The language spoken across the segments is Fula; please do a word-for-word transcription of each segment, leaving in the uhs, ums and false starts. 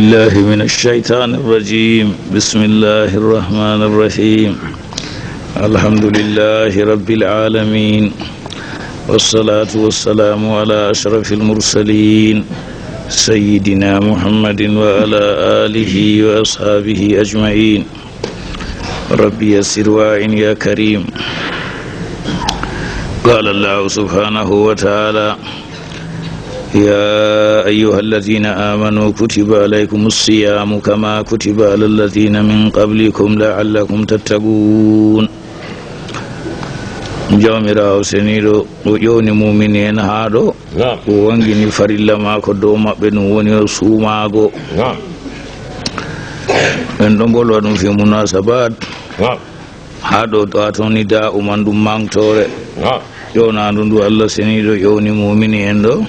الله من الشيطان الرجيم. بسم الله الرحمن الرحيم. الحمد لله رب العالمين. والصلاة والسلام على أشرف المرسلين سيدنا محمد وعلى آله وأصحابه أجمعين. رب يسر وأعن يا كريم. قال الله سبحانه وتعالى: يا أيها الذين آمنوا كتب عليكم الصيام كما كتب على الذين من قبلكم لعلكم تتقون. Jawmiraawo seniiɗo o ƴowni muumini en haa ɗo, o wangini farilla maako dow maɓɓe, ɗum woni o suumaago. En ɗon mbolwa ɗum fi munasabat. Haa ɗo, wato ni, da'uman ɗum maŋgtoore. Ƴownaandu ndu Allah seniiɗo ƴowni muumini en ɗo,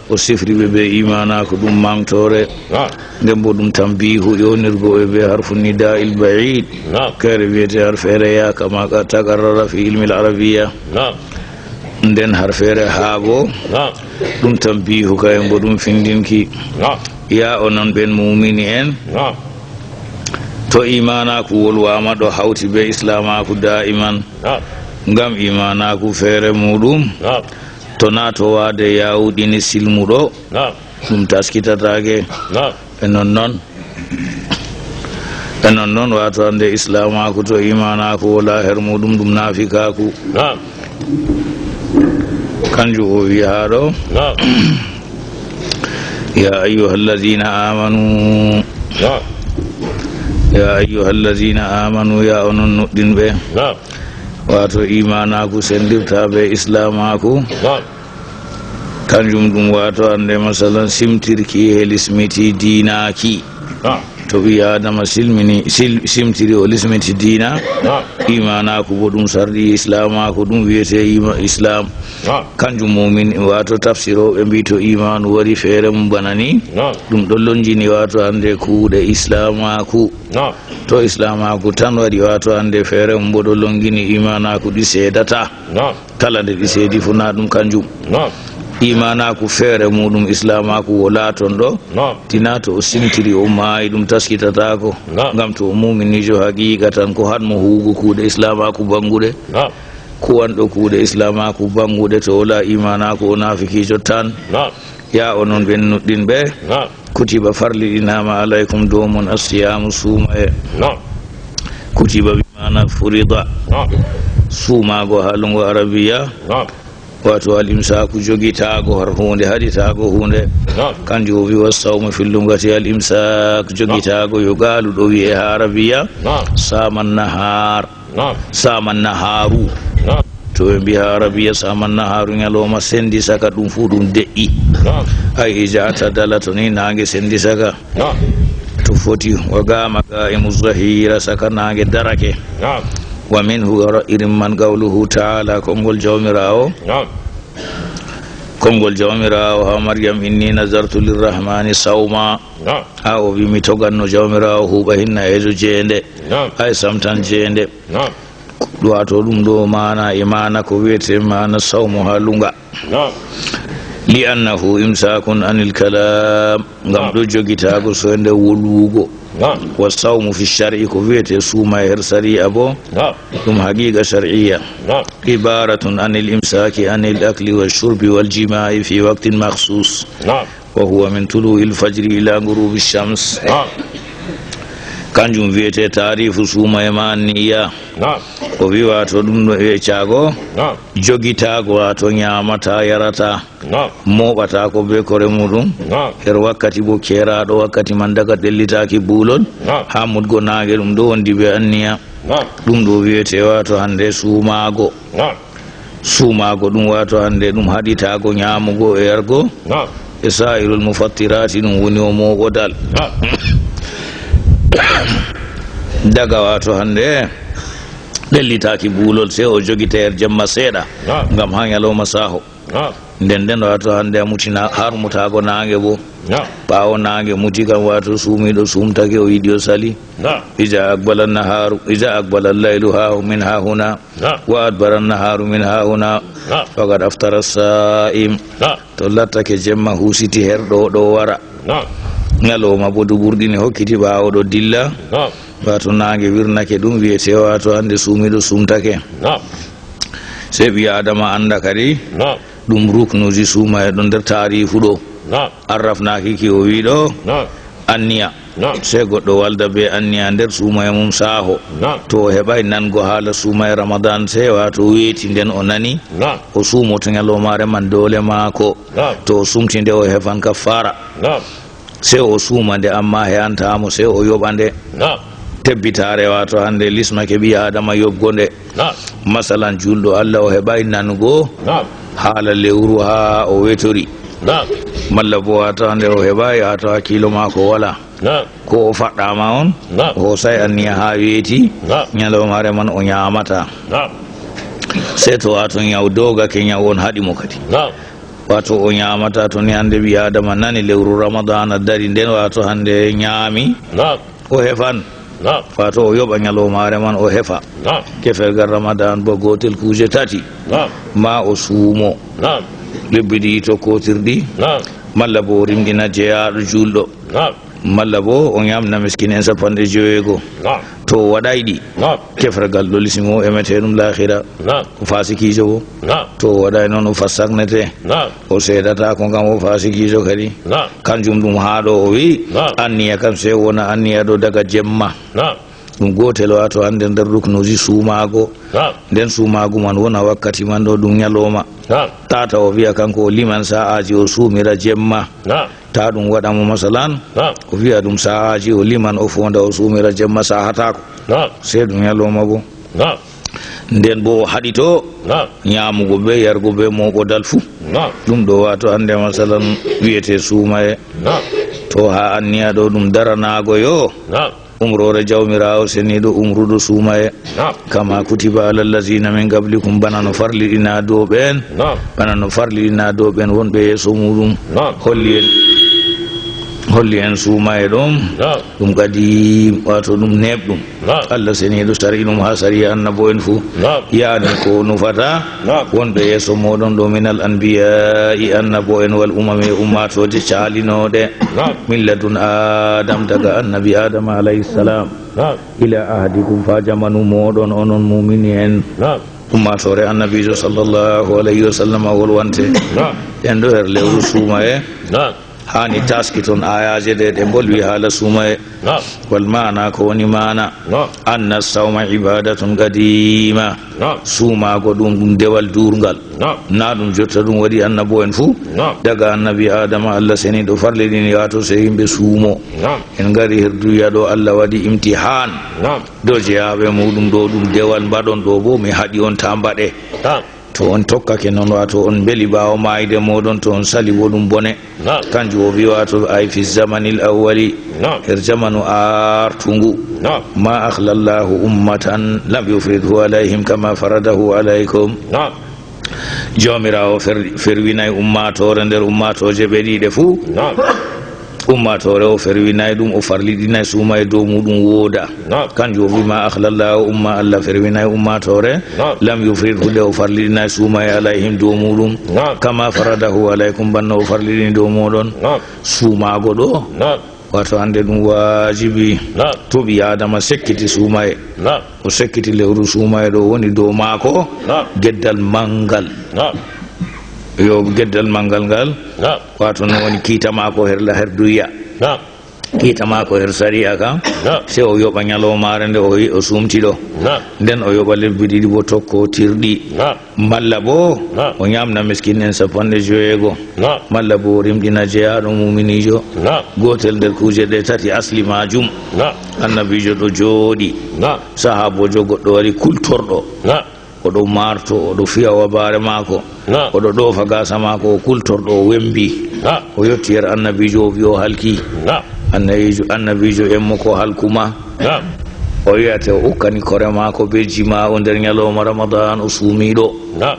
o sifri ɓe be imaanaaku, ɗum maŋgtoore. Nden bo ɗum tambiihu, ƴownirgo ɓe be harfu nida'il ba'id. Kayre wi'ete harfeere ya, kama ka takarrara fi ilmil arabiyya. Nden harfeere ha bo, ɗum tambiihu, kayen bo ɗum findinki. Ya onon ɓen muumini en, to imaanaaku wolwaama ɗo hawti be islaamaaku da'iman, ngam imaanaaku feere muuɗum, to na to waade yaawuɗini silmuɗo, ɗum taskitataake. E non non, e non non, wato hande islaamaaku to imaanaaku wala her muuɗum, ɗum naafikaaku. Kanjum o wi haa ɗo. Ya ayyuhallazina amanu. Ya ayyuhallazina amanu, ya onon nuɗɗinɓe. Wato imaanaaku sendirta be islaamaaku. Kanjum ɗum wato hande masalan simtirki e lismiti diinaaki. To ɓii Aadama silmini, sil-, simtiri o lismiti diina, imaanaaku bo ɗum sarɗi islaamaaku, ɗum wiyete ima-, islaam. Kanjum mumin, wato tafsirooɓe mbi to imaanu wari feere mum bana ni, ɗum ɗon lonjini wato hande kuuɗe islaamaaku. To islaamaaku tan wari wato hande feere mum bo ɗo longini imaanaaku ɗi seedata. Kala nde ɗi seedi fu na ɗum kanjum. Imaanaaku feere muuɗum islaamaaku wo laaton ɗo. Tina to o simtiri o maayi ɗum taskitataako. Ngam to o muuminiijo haqiiqa tan ko haɗ mo huugo kuuɗe islaamaaku bannguɗe. Kuwanɗo kuuɗe islaamaaku bannguɗe to wala imaanaaku o naafikiijo tan. Ya onon ɓen nuɗɗinɓe. Kutiba farliɗinaama alaykum dow mon assiyaamu suumaye. Kutiba bi maana furida. Suumaago haa lunngo arabiya. Wato al imsaaku jogitaago har huunde, haɗitaago huunde. Kanjum o wi wa sawmu fil lungati al imsaak jogitaago yo gaalu ɗo wi'e haa arabiya. Saman nahar. Saman naharu. To ɓe mbi haa arabiya saman naharu, nyalooma sendi saka, ɗum fu ɗum de'i. Ay ija tadala, to ni naange sendi saka. To foti, wa gama ga'imu zahira, saka naange darake. Wa minhu, wara irin man, qawluhu ta'ala, konngol Jawmiraawo. Konngol Jawmiraawo haa Maryam, inni nazartu lirrahmani sawma. Haa o wi mi toganno Jawmiraawo huuɓa hinna yeeso jeende. Ay samtan jeende. Wato ɗum ɗo maana e maana ko wi'ete maana sawmu haa lunga. Li annahu imsakun anil kalam, ngam ɗo jogitaago soynde wolwugo. Wa sawmu fi shar'i, ko wi'ete suuma e her sari'a bo, ɗum haqiqa shar'iyya. Ibaratun anil imsaki anil akli wa shurbi wal jima'i fi waqtin makhsus. Wa huwa min tulu'il fajri ila ghurubi shams. Kanjum wi'ete taarifu suuma e ma niyya. O wi wato ɗum ɗo weccaago, jogitaago wato nyaamata, yarata, mooɓata ko be kore muɗum. Her wakkati bo keeraaɗo wakkati man daga ɗellitaaki buulol haa mutgo naange, ɗum ɗo wondi be anniya. Ɗum ɗo wi'ete wato hande suumaago. Suumaago ɗum wato hande ɗum haɗitaago nyaamugo e yargo. E sa'irul mufattirati, ɗum woni o mooɓodal. Daga wato hande ɗellitaaki buulol, sey o jogita her jemma seeɗa, ngam haa nyalooma saaho. Nden nden wato hande a mutina harmutaago naange bo. Ɓaawo naange muti kam wato suumiiɗo suumtake, o yiɗi o sali. Ija aqbala naharu, ija aqbala laylu ha min ha huna. Wa adbara naharu min ha huna. Faqad aftara sa'im. To lattake jemma husiti her ɗo, ɗo wara. Ñalawma bo duɓurɗi ne hokkiti ɓaawo ɗo dilla. Naam. Waato naange wirnake ɗum, wiyete waato hande suumiiɗo sumtake. Naam. Sey ɓii Aadama annda kadi. Naam. Ɗum ruknuuji suumaye ɗon nder taariifu ɗo. Naam. Arrafnaaki ki o wi'i ɗo. Naam. Anniya. Naam. Sey goɗɗo walda be anniya nder suumaye mum saaho. Naam. To o heɓay nango haala suumaye Ramadan, sey waato weeti nden o nani. Naam. O suumoto ñalawmaare man doole maako. Naam. To o sumti nde o hefan kaffaara. Naam. Sey o suuma nde, amma he'antaa mo, sey o yoɓa nde. Naam. Tebbitaare waato hande lismake ɓii Aadama yoɓgo nde. Naam. Masalan, juulɗo Allah o heɓay nanugo. Naam. Haala lewru haa o wetori. Naam. Malla bo waato hande o heɓay, waato hakkiilo maako wala. Naam. Ko o faɗɗaama on, naam, o hoosay anniya haa weeti, naam, ñalawmaare man o ñaamataa. Naam. Sey to waato ñaw doogake, ñaw on haɗi mo kadi. Naam. Waato o ñaamataa, to ni hande ɓii Aadama nani lewru Ramadana dari nden, waato hande ñaami, naam, o hefan. Naam. Waato o yoɓa ñalawmaare man, o hefa. Naam. Kefergal Ramadan bo gootel kuuje tati. Naam. Ma o suumo. Naam. Lebbi ɗiɗi tokkotirɗi. Naam. Malla bo o rimɗina jeyaaɗo juulɗo. Naam. Malla bo o ñaamna miskin en sappanɗe joweego. Naam. To o waɗay ɗi, naam, kefragal ɗo lisi mo, o emetee ɗum laahira. Naam. O faasikiijo bo. Naam. To o waɗay noon, o fassaknetee. Naam. O seedataako ngam o faasikiijo kadi. Naam. Kanjum ɗum haa ɗo o wi'i, naam, anniya kam sey wona anniya ɗo daga jemma. Naam. Ɗum gootel waato hande nder ruknuuji suumaago. Naam. Nden suumaagu man wona wakkati man ɗo ɗum ñalawma. Naam. Tata o wi'a kanko o liman sa'aaji o suumira jemma. Naam. Ta ɗum waɗa mo masalan, naam, o wi'a ɗum sa'aaji o liman o foonda o suumira jemma sahataako. Naam. Sey ɗum ñalawma bo. Naam. Nden bo o haɗito, naam, ñaamugo be yargo be mooɓodal fuu. Naam. Ɗum ɗo waato hande masalan wi'ete suumaye. Naam. To haa anniya ɗo ɗum daranaago yo. Naam. Umroore Jawmiraawo seniiɗo umruɗo suumaye. Naam. Kama kutiba ala allazina min qablikum, bana no farliɗina dow ɓeen. Naam. Bana no farliɗina dow ɓeen wonɓe yeeso muuɗum. Naam. Holli en, holli en suumaye ɗum. Naam. Ɗum kadi, waato ɗum neeɓɗum. Naam. Allah seniiɗo sari'i ɗum haa sariya annabo en fuu. Naam. Yaani ko nufata. Naam. Wonɓe yeeso mooɗon ɗo minal anbiyaa'i, annabo en, wal umami, e ummaatooje caalinooɗe. Naam. Min ladun Adam, daga annabi Adama alayhi salam. Naam. Ila ahdikum, faa jamanu mooɗon, onon muumini en. Naam. Ummaatoore annabiijo sallallahu alayhi wa sallam wolwante. Naam. En ɗo her lewru suumaye. Naam. Haani taaskiton aayaaje ɗe, ɗe mbolwi haala suumaye. Naam. Wal maana, ko woni maana? Naam. Anna sawma ibadatun qadima. Naam. Suumaago ɗum, ɗum dewal duurngal. Naam. Na ɗum jotta ɗum waɗi annabo en fuu. Naam. Daga annabi Adama, Allah seniiɗo farliɗini, waato sey yimɓe suumo. Naam. En ngari her duniya ɗo, Allah waɗi imtihaan. Naam. Ɗo jeyaaɓe muuɗum ɗo, ɗum dewal mbaɗon ɗo bo, mi haɗi on taa mbaɗe. Naam. To on tokkake noon, waato on mbeli ɓaawo maayde mooɗon, to on sali wo ɗum bone. Naam. Kanjum o wi'i, waato ay fi zamanil awwali. Naam. Her jamanu aartungu. Naam. Ma akhla Allahu ummatan lam yufridhu alayhim kama faradahu alaykum. Naam. Jawmiraawo fer-, ferwinay ummaatoore nder ummaatooje ɓeɗiiɗe fuu. Naam. Ummaatoore o ferwinay ɗum, o farliɗinay suumaye dow muuɗum wooda. Naam. Kanjum o wi'i, ma akhla Allahu umma, Allah ferwinay ummaatoore. Naam. Lam yufridhu, nde o farliɗinay suumaye alayhim dow muuɗum. Naam. Kama faradahu alaykum, bana o farliɗini dow mooɗon. Naam. Suumaago ɗo. Naam. Waato hande ɗum waajibi. Naam. To ɓii Aadama sekkiti suumaye. Naam. O sekkiti lewru suumaye ɗo woni dow maako. Naam. Geddal manngal. Naam. Yo geddal manngal ngal. Naam. Waato no woni kiita maako her la-, her duniya. Naam. Kiita maako her sariya kam. Naam. Sey o yoɓa ñalawmaare nde o, o sumti ɗo. Naam. Nden o yoɓa lebbi ɗiɗi bo tokkotirɗi. Naam. Malla bo, naam, o ñaamna miskin en sappanɗe joweego. Naam. Malla bo o rimɗina jeyaaɗo muuminiijo. Naam. Gootel nder kuuje ɗe tati asli maajum. Naam. Annabiijo ɗo jooɗi. Naam. Sahaaboojo goɗɗo wari kultorɗo. Naam. Oɗo maarto, oɗo fiya wabaare maako. Naam. Oɗo ɗoofa gaasa maako, o kultorɗo, o wembi. Naam. O yotti yer annabiijo, o wi'i o halki. Naam. Annabiijo, annabiijo emmo ko halkuma. Naam. O wi'ate o ukkani kore maako be jima'u nder ñalawma Ramadan, o suumiiɗo. Naam.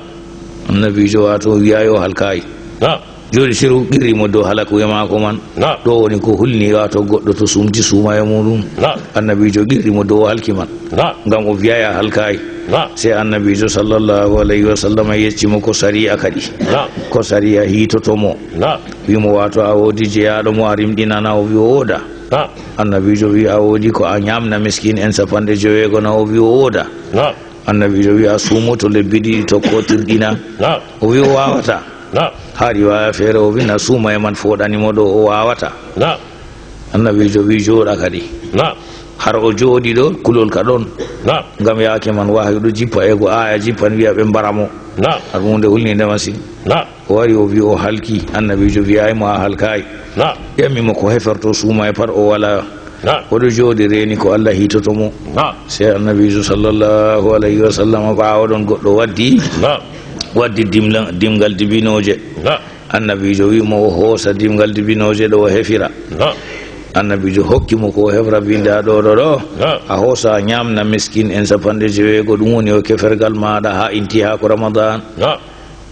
Annabiijo waato wi'aay o halkaay. Naam. Jooɗi siru qirri mo dow halakuye maako man. Naam. Ɗo woni ko hulni waato goɗɗo to sumti suumaye muuɗum. Naam. Annabiijo qirri mo dow halki man. Naam. Ngam o wi'aay a halkaay. Naam. Sey Annabiijo sallallahu alayhi wa sallam yecci mo ko sariya kadi. Naam. Ko sariya hiitoto mo. Naam. Wi mo, waato a woodi jeyaaɗo mo a rimɗinana? O wi o wooda. Naam. Annabiijo wi a woodi ko a ñaamna miskin en sappanɗe joweego na? O wi o wooda. Naam. Annabiijo wi a suumoto lebbi ɗiɗi tokkotirɗi na? Naam. O wi o waawata. Naam. Haa riwaaya feere o wi na suuma e man fooɗani mo ɗo, o waawata. Naam. Annabiijo wi jooɗa kadi. Naam. Har o jooɗi ɗo, kulol ka ɗon. Naam. Ngam yaake man wahayu ɗo jippa, e go aaya jippan wi'a ɓe mbara mo. Naam. Har huunde hulninde masin. Naam. O wari o wi o halki, Annabiijo wi'aay mo a halkaay. Naam. Ƴami mo ko heferto suuma e pat, o walaa. Naam. O ɗo jooɗi reeni ko Allah hiitoto mo. Naam. Sey Annabiijo sallallahu alayhi wa sallam ɓaawo ɗon goɗɗo waddi. Naam. Waddi dimla-, dimgal dibinooje. Naam. Annabiijo wi mo o hoosa dimgal dibinooje ɗo o hefira. Naam. Annabiijo hokki mo ko o hefra, wi ndaa ɗo ɗo ɗo. Naam. A hoosa a ñaamna miskin en sappanɗe joweego, ɗum woni o kefergal maaɗa haa intihaa ko Ramadan. Naam.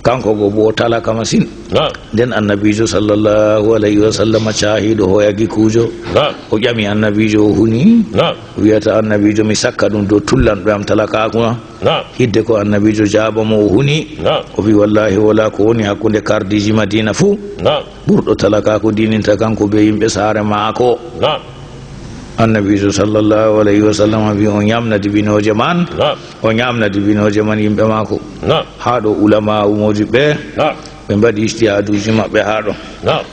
Kanko go bo o talaka masin. Naam. Nden Annabiijo sallallahu alayhi wa sallam caahiiɗo hoya gikuujo. Naam. O ƴami Annabiijo o huni. Naam. O wi'ata Annabiijo mi sakka ɗum dow tullanɓe am talakaaku na? Naam. Hidde ko Annabiijo jaaba mo o huni. Naam. O wi wallaahi wala ko woni hakkunde kardiiji Madiina fuu. Naam. Ɓurɗo talakaaku diininta kanko be yimɓe saare maako. Naam. Annabiijo sallallahu alayhi wa sallam wi o ñaamna dibinooje man. Naam. O ñaamna dibinooje man yimɓe maako. Naam. Haa ɗo ulamaa umooji ɓe. Naam. Ɓe mbaɗi ijtihaaduuji maɓɓe haa ɗo. Naam.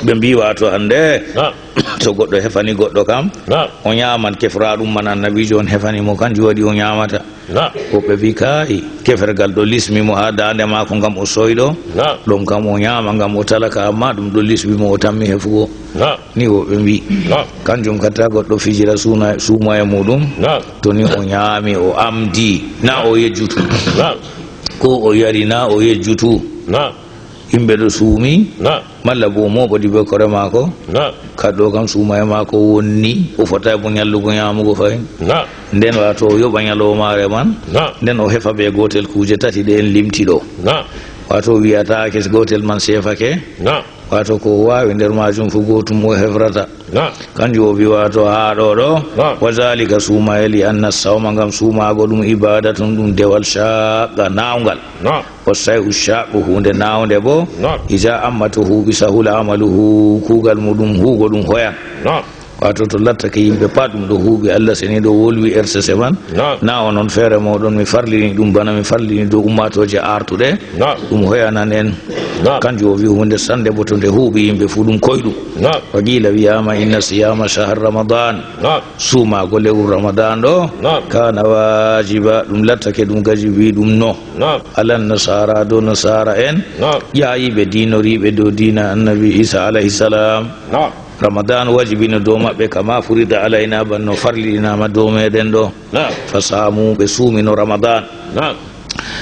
Ɓe mbi waato hannde. Naam. To goɗɗo hefani goɗɗo kam. Naam. O ñaaman kefraaɗum man Annabiijo on hefani mo, kanjum waɗi o ñaamata. Naam. Woɓɓe wi kaay, kefergal ɗo lismi mo haa daande maako ngam o soyɗo. Naam. Ɗon kam o ñaama ngam o talaka, amma ɗum ɗo lismi mo o tammi hefugo. Naam. Ni woɓɓe mbi. Naam. Kanjum katta goɗɗo fijira suuna, suuma e muɗum. Naam. To ni o ñaami, o amdi, na o yejjutu. Naam. Ko o yari, na o yejjutu. Naam. Yimɓe ɗo suumi. Naam. Malla bo mooɓodi be kore maako. Naam. Kaɗɗo kam suuma e maako wonni, o fotaay bo ñallugo ñaamugo fahin. Naam. Nden waato o yoɓa ñalawmaare man. Naam. Nden o hefa be gootel kuuje tati ɗe en limti ɗo. Naam. Waato wi'ataake gootel man seefake. Naam. Waato ko o waawi nder maajum fu gootum o hefrata. Naam. Kanjum o wi waato haa ɗo ɗo. Naam. Wa zalika suumayee li anna sawma ngam suumaago ɗum ibadatun ɗum dewal shaqqa naawngal. Naam. Wa shay'u shaqqu huunde naawnde bo. Naam. Iza amma to huuɓi sahula amaluhu kuugal muɗum huugo ɗum hoyan. Naam. Waato to lattake yimɓe pat ɗum ɗo huuɓi Allah seniiɗo wolwi R C C man. Naam. Na onon feere mooɗon mi farlini ɗum bana mi farlini dow ummaatooje aartuɗe. Naam. Ɗum hoyanan en. Naam. Kanjum o wi huunde sannde bo to nde huuɓi yimɓe fuu ɗum koyɗum. Naam. Wa qiila wi'aama inna siyaama shahri Ramadan. Naam. Suumaago lewru Ramadan ɗo. Naam. Kaana waajiba ɗum lattake ɗum gaji wi ɗum no. Naam. Alan nasaara dow nasaara en. Naam. Ƴaayiiɓe diinoriiɓe dow diina Annabi Iisa alayhi salam. Naam. Ramadan wajibino dow maɓɓe kama furida alayna bana no farliɗinaama dow meɗen ɗo. Naam. Fa saamu ɓe suumino Ramadan. Naam.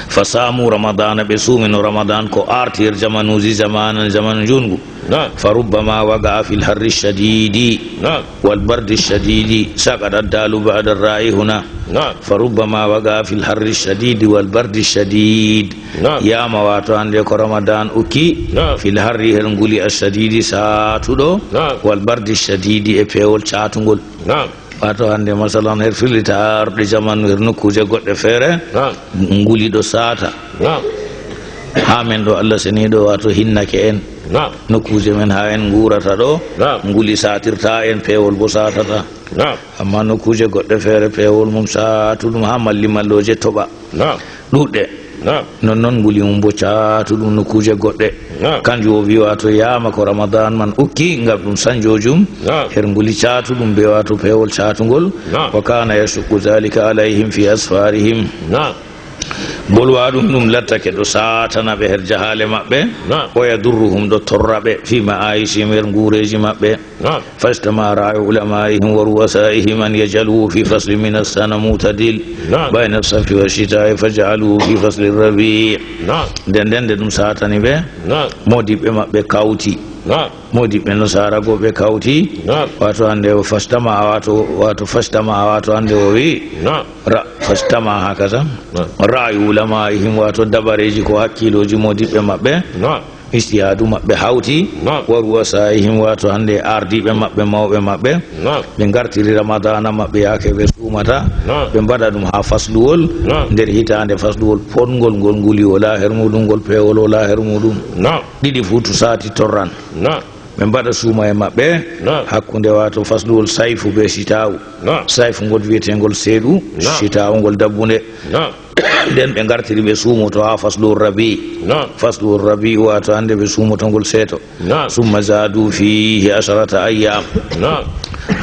Fa saamu Ramadana ɓe suumino Ramadan ko artir jamanuuji zamanan zamanu njuutngu. Naam. Fa rubbama waqa fil harri shadidi. Naam. Wal bardi shadidi saqata dalu ba'da ra'i huna. Naam. Fa rubbama waqa fil harri shadidi wal bardi shadid. Naam. Yaama waato hannde ko Ramadan ukki. Naam. Fil harri her nguli ashadidi saatuɗo. Naam. Wal bardi shadidi e peewol caatungol. Naam. Waato hannde masalan her firlita arɗe jamanu her nokkuuje goɗɗe feere. Naam. Nguli ɗo saata. Naam. Haa men ɗo Allah seniiɗo waato hinnake en. Naam. Nokkuuje men haa en nguurata ɗo. Naam. Nguli saatirta en, peewol bo saatata. Naam. Amma nokkuuje goɗɗe feere peewol mum saatuɗum haa malli mallooje toɓa. Naam. Ɗuuɗɗe. Naam. Nonnon nguli mum bo caatuɗum nokkuuje goɗɗe. Naam. Kanjum o wi waato yaama ko Ramadan man ukki ngam ɗum sanjoojum. Naam. Her nguli caatuɗum be waato peewol caatungol. Naam. Wa kana yashuqqu dhalika alayhim fi asfarihim. Naam. Bolwa ɗum ɗum lattake ɗo saatana ɓe her jahaale maɓɓe. Naam. Wa yadurruhum ɗo torra ɓe fi ma'ayishihim her nguureeji maɓɓe. Naam. Fajtama ra'yu ulama'ihim wa ru'asa'ihim an yaj'aluhu fi faslin min as-sana mu'tadil. Naam. Bayna as-sayfi wa ash-shita'i faj'aluhu fi fasli ar-rabi'. Naam. Nden nden nde ɗum saatani ɓe. Naam. Moodiɓɓe maɓɓe kawti. Naam. Moodiɓɓe nasaara go ɓe kawti. Naam. Waato hannde o fajtama waato, waato fajtama waato hannde o wi. Naam. Ra, fajtama hakaza. Naam. Ra'yu ulama'ihim waato dabareeji ko hakkiilooji moodiɓɓe maɓɓe. Naam. Ijtihaadu maɓɓe hawti. Naam. Wa ru'asaa'ihim, waato hannde ardiiɓe maɓɓe, mawɓe maɓɓe. Naam. Ɓe ngartiri Ramadaana maɓɓe yaake ɓe suumata. Naam. Ɓe mbaɗa ɗum haa fasluwol. Naam. Nder hitaande fasluwol potngol ngol nguli, walaa her muuɗum, ngol peewol walaa her muuɗum. Naam. Ɗiɗi fuu to saati torran. Naam. Ɓe mbaɗa suuma e maɓɓe. Naam. Hakkunde waato fasluwol sayfu bee sitaawu. Naam. Sayfu ngol wiyeteengol seeɗu, naam, sitaawu ngol dabbunde. Naam. Nden ɓe ngartiri ɓe suumoto haa fasluwol rabi. Naam. Fasluwol rabi waato hannde ɓe suumoto ngol seeto. Naam. Summa zaadu fiihi asharata ayyaam. Naam.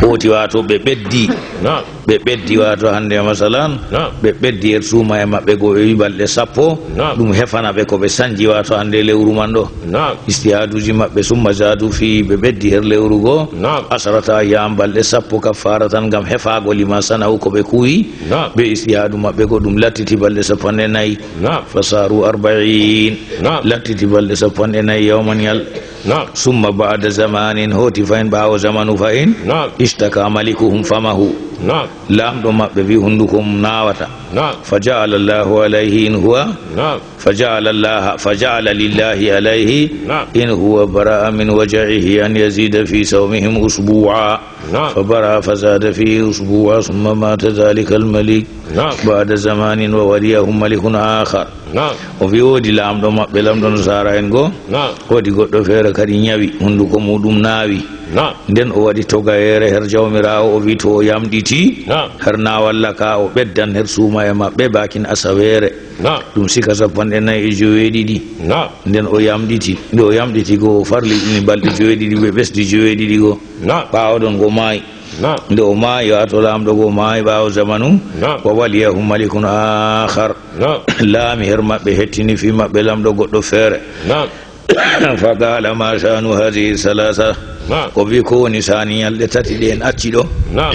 Hooti waato ɓe ɓeddi. Naam. Ɓe ɓeddi waato hannde masalan. Naam. Ɓe ɓeddi her suuma e maɓɓe goo, ɓe wi balɗe sappo. Naam. Ɗum hefana ɓe ko ɓe sanji waato hannde lewru man ɗo. Naam. Ijtihaaduuji maɓɓe, summa zaadu fiihi, ɓe ɓeddi her lewru goo. Naam. Asharata ayyaam, balɗe sappo, kaffaaratan, ngam hefaago, lima sana'u, ko ɓe kuwi. Naam. Be ijtihaadu maɓɓe goo, ɗum lattiti balɗe sappanɗe nayi. Naam. Fasaaru arba'iin. Naam. Lattiti balɗe sappanɗe nayi, yawman, ñal. Naam. Summa ba'da zamanin, hooti fahin, ɓaawo zamanu fahin. Naam. Ishtaka malikuhum famahu. Naam. Laamɗo maɓɓe wi hunduko mum naawata. Naam. Fa ja'ala Allahu alayhi in huwa. Naam. Fa ja'ala Allaha, fa ja'ala lillahi alayhi. Naam. In huwa bara'a min waja'ihi an yazida fi sawmihim usbu'a. Naam. Fa bara'a fa zada fihi usbu'a summa mata dhalika al-malik. Naam. Ba'da zamanin wa waliyahum malikun akhar. Naam. O wi woodi laamɗo maɓɓe, laamɗo Nasaara en goo. Naam. Woodi goɗɗo feere kadi ñawi, hunduko muuɗum naawi. Naam. Nden o waɗi togayeere her Jawmiraawo, o wi to o yamɗiti. Naam. Her naawalla ka o ɓeddan her suuma e maɓɓe baakin asaweere. Naam. Ɗum sika sappanɗe nayi e joweeɗiɗi. Naam. Nden o yamɗiti. Nde o yamɗiti goo, o farliɗini balɗe joweeɗiɗi, ɓe ɓesdi joweeɗiɗi goo. Naam. Ɓaawo ɗon o maayi. Naam. Nde o maayi, waato laamɗo goo maayi ɓaawo zamanu. Naam. Wa waliyahum malikun akhar. Naam. Laami her maɓɓe, hettini fii maɓɓe laamɗo goɗɗo feere. Naam. Fa qala ma sha'nu hadhihi thalatha. Naam. O wi ko woni saani ñalɗe tati ɗe en acci ɗo? Naam.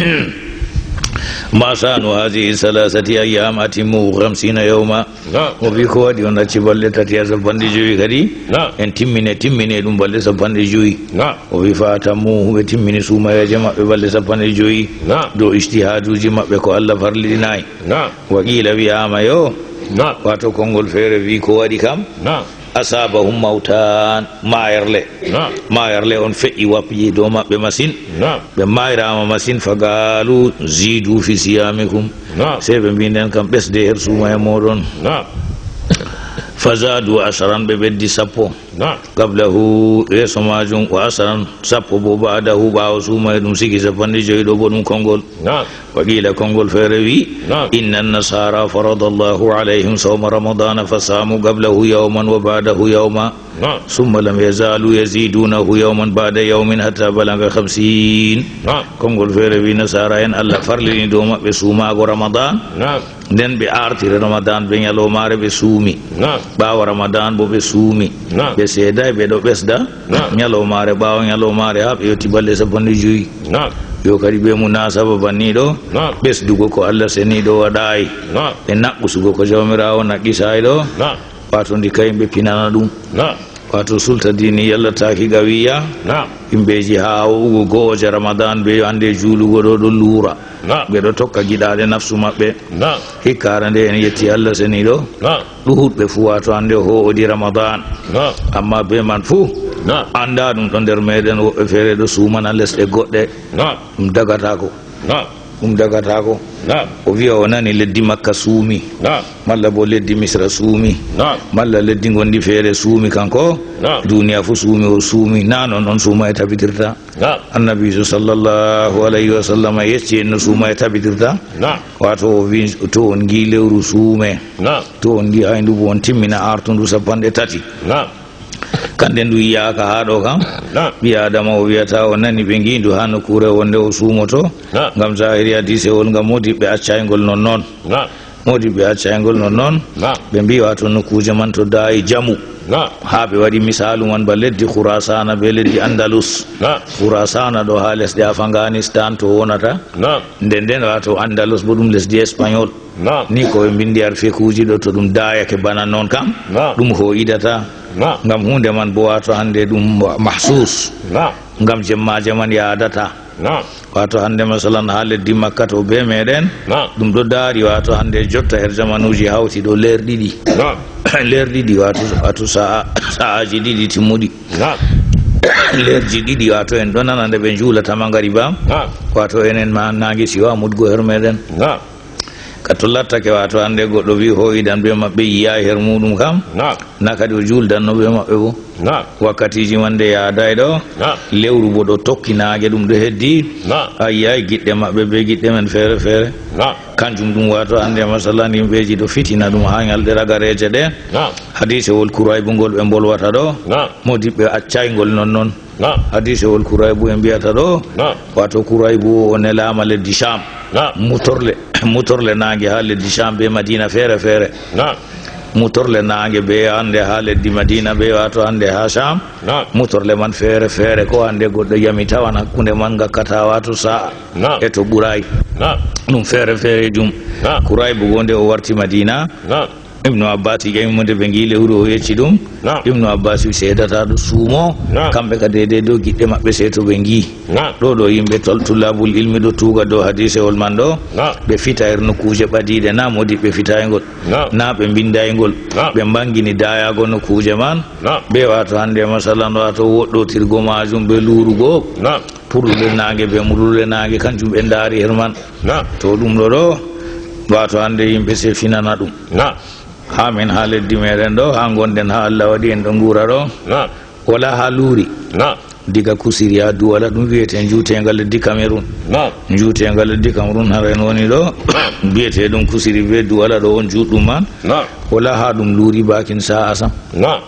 Ma sha'nu hadhihi thalathati ayyam atimmu khamsina yawma. Naam. O wi ko waɗi on acci balɗe tati haa sappanɗe jowi kadi? Naam. En timmine, timmine ɗum balɗe sappanɗe jowi. Naam. O wi fa atammuhu, ɓe timmini suumayeeje maɓɓe balɗe sappanɗe jowi. Naam. Dow ijtihaaduuji maɓɓe ko Allah farliɗinaay. Naam. Wa qila, wi'aama yo. Naam. Waato konngol feere wi ko waɗi kam? Naam. Asabahum mawtan, maayerle. Naam. Maayerle on feƴƴi wappi dow maɓɓe masin. Naam. Ɓe maayraama masin, fa qaalu zidu fi siyamikum. Naam. Sey ɓe mbi nden kam ɓesde her suumaye mooɗon. Naam. Fa zadu asharan, ɓe ɓeddi sappo. Naam. Qablahu, yeeso maajum, wa asharan, sappo bo, ba'dahu, ɓaawo suumaye ɗum sigi sappanɗe jowi ɗo bo ɗum konngol. Naam. Wa qila, konngol feere wi, naam, inna nasara farada Allahu alayhim sawma ramadana fa samu qablahu yawman wa ba'dahu yawma. Naam. Summa lam yazalu yazidunahu yawman ba'da yawmin hatta balaga khamsin. Naam. Konngol feere wi, Nasaara en, Allah farlini dow maɓɓe suumaago Ramadan. Naam. Nden ɓe aartiri Ramadan, ɓe ñalawmaare ɓe suumi. Naam. Ɓaawo Ramadan bo ɓe suumi. Naam. Ɓe seedaay, ɓe ɗo ɓesda. Naam. Ñalawmaare, ɓaawo ñalawmaare, haa ɓe yotti balɗe sappanɗe jowi. Naam. Yo kadi be munasaba banniiɗo. Naam. Ɓesdugo ko Allah seniiɗo waɗaay. Naam. E naɓɓusugo ko Jawmiraawo naɓɓitaay ɗo. Naam. Waato ndi kayim ɓe pinana ɗum. Naam. Waato sulta diini yallataaki gawiya. Naam. Yimɓeeji haa o'ugo go'oje Ramadan be yo hannde juulugo ɗo ɗo luura. Naam. Ɓe ɗo tokka giɗaaɗe nafsu maɓɓe. Naam. Hikka hara nde en yetti Allah seniiɗo. Naam. Ɗuuɗɓe fuu waato hannde ho'odi Ramadan. Naam. Amma be man fuu, naam, anndaa ɗum ɗo nder meeɗen woɓɓe feere ɗo suumana lesɗe goɗɗe. Naam. Ɗum dagataako. Naam. Ɗum dagataako. Naam. O wi'a o nani leddi Makka suumi. Naam. Malla bo leddi Misra suumi. Naam. Malla leddi ngondi feere suumi kanko. Naam. Duniya fuu suumi, o suumi. Naa non on suumaye tabitirta. Naam. Annabiijo sallallahu alayhi wa sallam yecci en no suumaye tabitirta. Naam. Waato o wi to on ngi lewru suume. Naam. To on ngi ayndu bo on timmina aartundu sappanɗe tati. Naam. Kande ndu yiyaaka haa ɗo kam. Naam. Ɓii Aadama o wi'ata o nani ɓe ngi ndu haa nokkuure wonde o suumoto. Naam. Ngam zahiri hadiisewol ngam moodiɓɓe accaay ngol non non. Naam. Moodiɓɓe accaay ngol non non. Naam. Ɓe mbi waato nokkuuje man to daayi jamu. Naam. Haa ɓe waɗi misaalu man ba leddi Khurasana be leddi Andalus. Naam. Khurasana ɗo haa lesɗe Afghanistan to wonata. Naam. Nden nden waato Andalus bo ɗum lesdi Espagnol. Naam. Ni ko ɓe mbindi arfikuuji ɗo to ɗum daayake bana non kam. Naam. Ɗum ho'idata. Naam. Ngam huunde man bo waato hannde ɗum mahsus. Naam. Ngam jemmaaje man yaadata. Naam. Wato hande masalan ha leddi Makka to be meɗen. Naam. Ɗum ɗo dari wato hande jotta her zamanuji hawti ɗo leer ɗiɗi. Naam. Leer ɗiɗi wato, wato sa'a, sa'aji ɗiɗi timmuɗi. Naam. Leerji ɗiɗi wato en ɗo nana nde ɓe juulata mangariba. Naam. Wato enen ma nange siwa mudgo her meɗen. Naam. Ka to lattake wato hande goɗɗo wi ho idan be maɓɓe yiyayi her muɗum kam. Naam. Na kadi o juldanno be maɓɓe bo. Naam. Wakkatiji man nde yaadayi ɗo. Naam. Lewru bo ɗo tokki naange ɗum ɗo heddi. Naam. A yiyayi giɗɗe maɓɓe be giɗɗe men feere feere. Naam. Kanjum ɗum wato hande masalan yimɓeji ɗo fitina ɗum ha nyalɗe ragareje ɗe. Naam. Hadisewol Kuraybu ngol ɓe mbolwata ɗo. Naam. Modiɓɓe accay ngol non non. Naam. Hadisewol Kuraybu en mbiyata ɗo. Naam. Wato Kuraybu o nelama leddi Sham. Naam. Mutorle, mutorle naange ha leddi Sham be Madina feere feere. Naam. Mutorle naange be hande ha leddi Madina be wato hande ha Sham. Naam. Mutorle man feere feere ko hande goɗɗo yami tawan hakkunde man ngakkata wato sa'a. Naam. E to ɓuray. Naam. Ɗum feere feere jum. Naam. Kuraybu go nde o warti Madina. Naam. Ibnu Abbas ƴami mo nde ɓe ngi lewru o yecci ɗum. Naam. Ibnu Abbas wi seedata ɗo suumo. Naam. Kamɓe ka deydey dow giɗɗe maɓɓe sey to ɓe ngi. Naam. Ɗo ɗo yimɓe tol tullabul ilmi ɗo tuuga dow hadisewol man ɗo. Naam. Ɓe fita her nokkuuje ɓadiɗe na modiɓɓe fitaygol. Naam. Na ɓe mbindaygol. Naam. Ɓe mbangini dayago nokkuuje man. Naam. Ɓe wato hande masalan wato woɗɗotirgo majum ɓe lurugo. Naam. Purɗule naange be murɗule naange kanjum ɓe ndaari her man. Naam. To ɗum ɗo ɗo wato hande yimɓe sey finana ɗum. Naam. Ha min ha leddi meɗen ɗo ha gonden ha Allah waɗi en ɗo ngura ɗo. Naam. Wala ha luuri. Naam. Diga Kusiri ha Duwala ɗum wiyete njuutenga leddi Cameroun. Naam. Njuutenga leddi Cameroun hara en woni ɗo. Naam. Mbiyete ɗum Kusiri be Duwala ɗo on juutɗum man. Naam. Wala ha ɗum luuri bakin sa'a sam. Naam.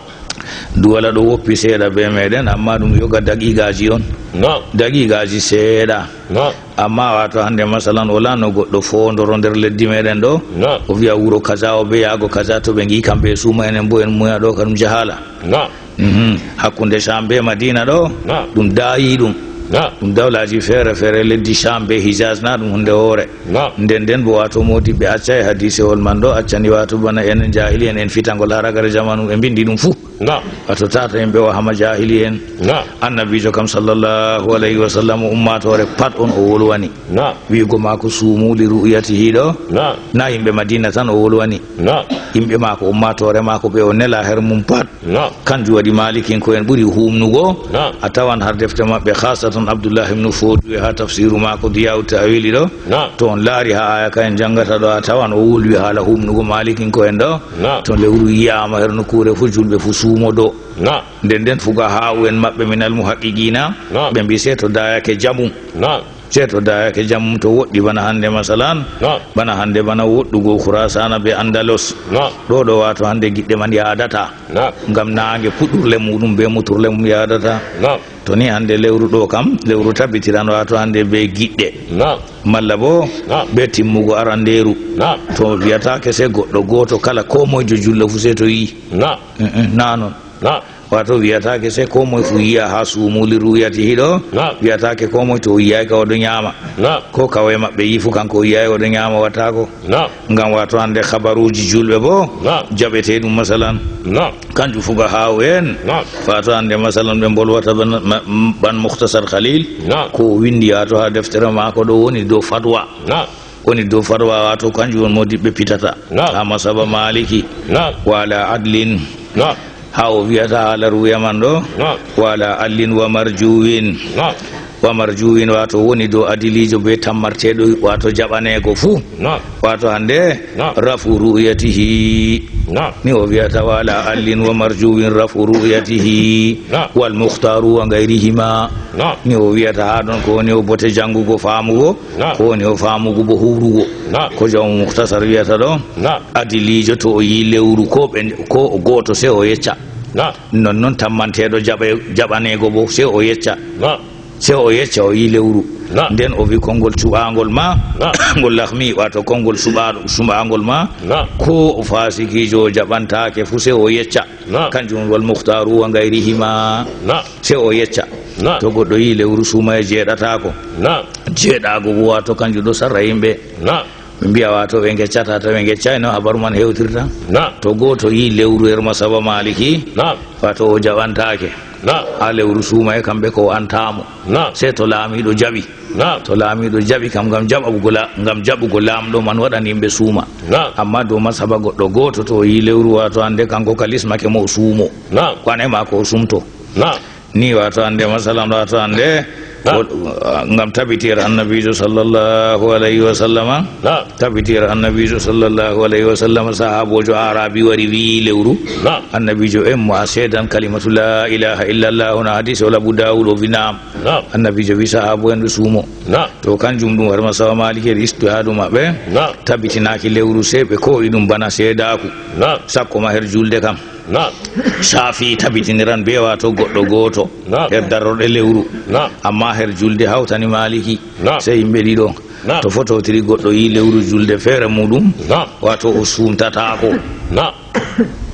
Duwala ɗo woppi seeɗa be meɗen amma ɗum yoga daqiqaji on. Naam. Daqiqaji seeɗa. Naam. Amma wato hande masalan wala no goɗɗo fondoro nder leddi meɗen ɗo. Naam. O wiya wuro kaza o be yaago kaza to ɓe ngi kamɓe e suuma enen bo en muya ɗo ka ɗum jahala. Naam. Mhm. Hakkunde Sham be Madina ɗo. Naam. Ɗum dayi ɗum. Naam. Ɗum dawlaji feere feere leddi Sham be Hijaz na ɗum hunde hoore. Naam. Nden nden bo wato modiɓɓe accay hadisewol man ɗo accani wato bana enen jahili en en fitangol ha ragare zamanu ɓe mbindi ɗum fuu. Naam. Wato tata yimɓe o hama jahili en. Naam. Annabijo kam sallallahu alayhi wa sallam ummatore pat on o wolwani. Naam. Wi'ugo mako sumu li ru'yatihi ɗo. Naam. Na yimɓe Madina tan o wolwani. Naam. Yimɓe mako ummatore mako ɓe o nela her mum pat. Naam. Kanjum waɗi malikinko en ɓuri humnugo. Naam. A tawan har defte maɓɓe khasatan Abdullah ibn Fodwe ha tafsiru mako Diyawu Ta'wili ɗo. Naam. To on laari ha aya ka en jangata ɗo a tawan o wolwi hala humnugo malikinko en ɗo. Naam. To lewru yiyama her nokkure fu julɓe fu sumo do. Naam. Nden nden fuga ha'u en maɓɓe min al muhaqqiqina. Naam. Ɓe mbi se to dayake jamum. Naam. Se to dayake jamum to woɗɗi bana hande masalan. Naam. Bana hande bana woɗɗugo Khurasana be Andalos. Naam. Ɗo ɗo wato hande giɗɗe man yadata. Naam. Ngam naange puɗɗurle muɗum be muturle mum yadata. Naam. To ni hande lewru ɗo kam lewru tabbitiran wato hande be giɗɗe. Naam. Malla bo Naam. Be timmugo aranderu. Naam. To wiyatake se goɗɗo goto kala ko moyjo julɗo fu se to yi. Naam. Mm, mm, na non. Naam. Wato wiyatake se ko moy fu yiya ha sumu li ru'yatihi ɗo. Naam. Wiyatake ko moy to o yiyayi ka oɗo nyama. Naam. Ko kawye maɓɓe yi fu kanko o yiyayi oɗo nyama watako. Naam. Ngam wato hande habaruji julɓe bo Naam. Jaɓete ɗum masalan. Naam. Kanjum fuga hawo en. Naam. Wato hande masalan ɓe mbolwata ban, ma, ban Mukhtasar Khalil. Naam. Ko o windi wato ha deftere mako ɗo woni dow fatwa. Naam. Woni dow fatwa wato kanjum on modiɓɓe pitata. Naam. Ha masaba Maliki. Naam. Wala adlin. Naam. Ha o wiyata hala ruya man ɗo. Naam. Wala allin wa marjuwin. Naam. Wa marjuwin wato woni dow adilijo be tammarteɗo wato jaɓanego fu. Naam. Wato hande Naam. Rafu ru'yatihi. Naam. Ni o wiyata wala allin wa marjuwin rafu ru'yatihi. Naam. Wal mukhtaru wa gayrihima. Naam. Ni o wiyata ha ɗon ko woni o bote jangugo famugo. Naam. Ko woni o famugo bo hurugo. Naam. Ko jamu Mukhtasar wiyata ɗo. Naam. Adilijo to o yi lewru ko ɓe, ko o goto se o yecca. Naam. Non non tammanteɗo jaɓe, jaɓanego bo se o yecca. Naam. Se o yecca o yi lewru. Naam. Nden o wi konngol cuɓangol ma. Naam. Ngol lahmi wato konngol suɓaɗo, suɓangol ma. Naam. Ko o fasikijo o jaɓantake fu se o yecca. Naam. Kanjum wal mukhtaru wa gayrihima. Naam. Se o yecca. Naam. To goɗɗo yi lewru suma e jeeɗatako. Naam. Jeeɗago bo wato kanjum ɗo sarra yimɓe. Naam. Ɓe mbiya, wato, ɓe ngeccataa, to ɓe ngeccaay, no habaru man hewtirta? Naam. To gooto yi lewru her masaba Maliki, naam, wato, o jaɓantaake. Naam. Haa lewru suuma e kamɓe ko o antaamo. Naam. Sey to laamiiɗo jaɓi. Naam. To laamiiɗo jaɓi kam ngam jaɓugo la-, ngam jaɓugo laamɗo man waɗan yimɓe suuma. Naam. Amma dow masaba goɗɗo gooto to o yi lewru, wato, hande kanko ka lismake mo o suumo. Naam. Kwane maako o sumto. Naam. Ni wato hande masalan, wato hande, naam, o, ngam tabitiyar Annabiijo sallallahu alayhi wa sallama. Naam. Tabitiyar Annabiijo sallallahu alayhi wa sallama, sahaaboojo Aarabi wari wi'i lewru. Naam. Annabiijo, en mo a seedan kalimatu laa ilaaha illa Allaahu na hadiisi wala Abu Daawud o wi naam. Naam. Annabiijo wi sahaabo'en ɓe suumo. Naam. To kanjum ɗum waɗi masaba Maaliki e ijtihaadu maɓɓe. Naam. Tabitinaaki lewru sey ɓe koo'i ɗum bana seedaaku. Naam. Sakko ma her julde kam. Naam. Saafi tabitiniran be wato goɗɗo gooto. Naam. Her darorɗe lewru. Naam. Amma her julde hawtani Maaliki. Naam. Sey yimɓe ɗiɗo. Naam. To fototiri goɗɗo yi lewru julde feere muɗum. Naam. Wato o sumtataako. Naam.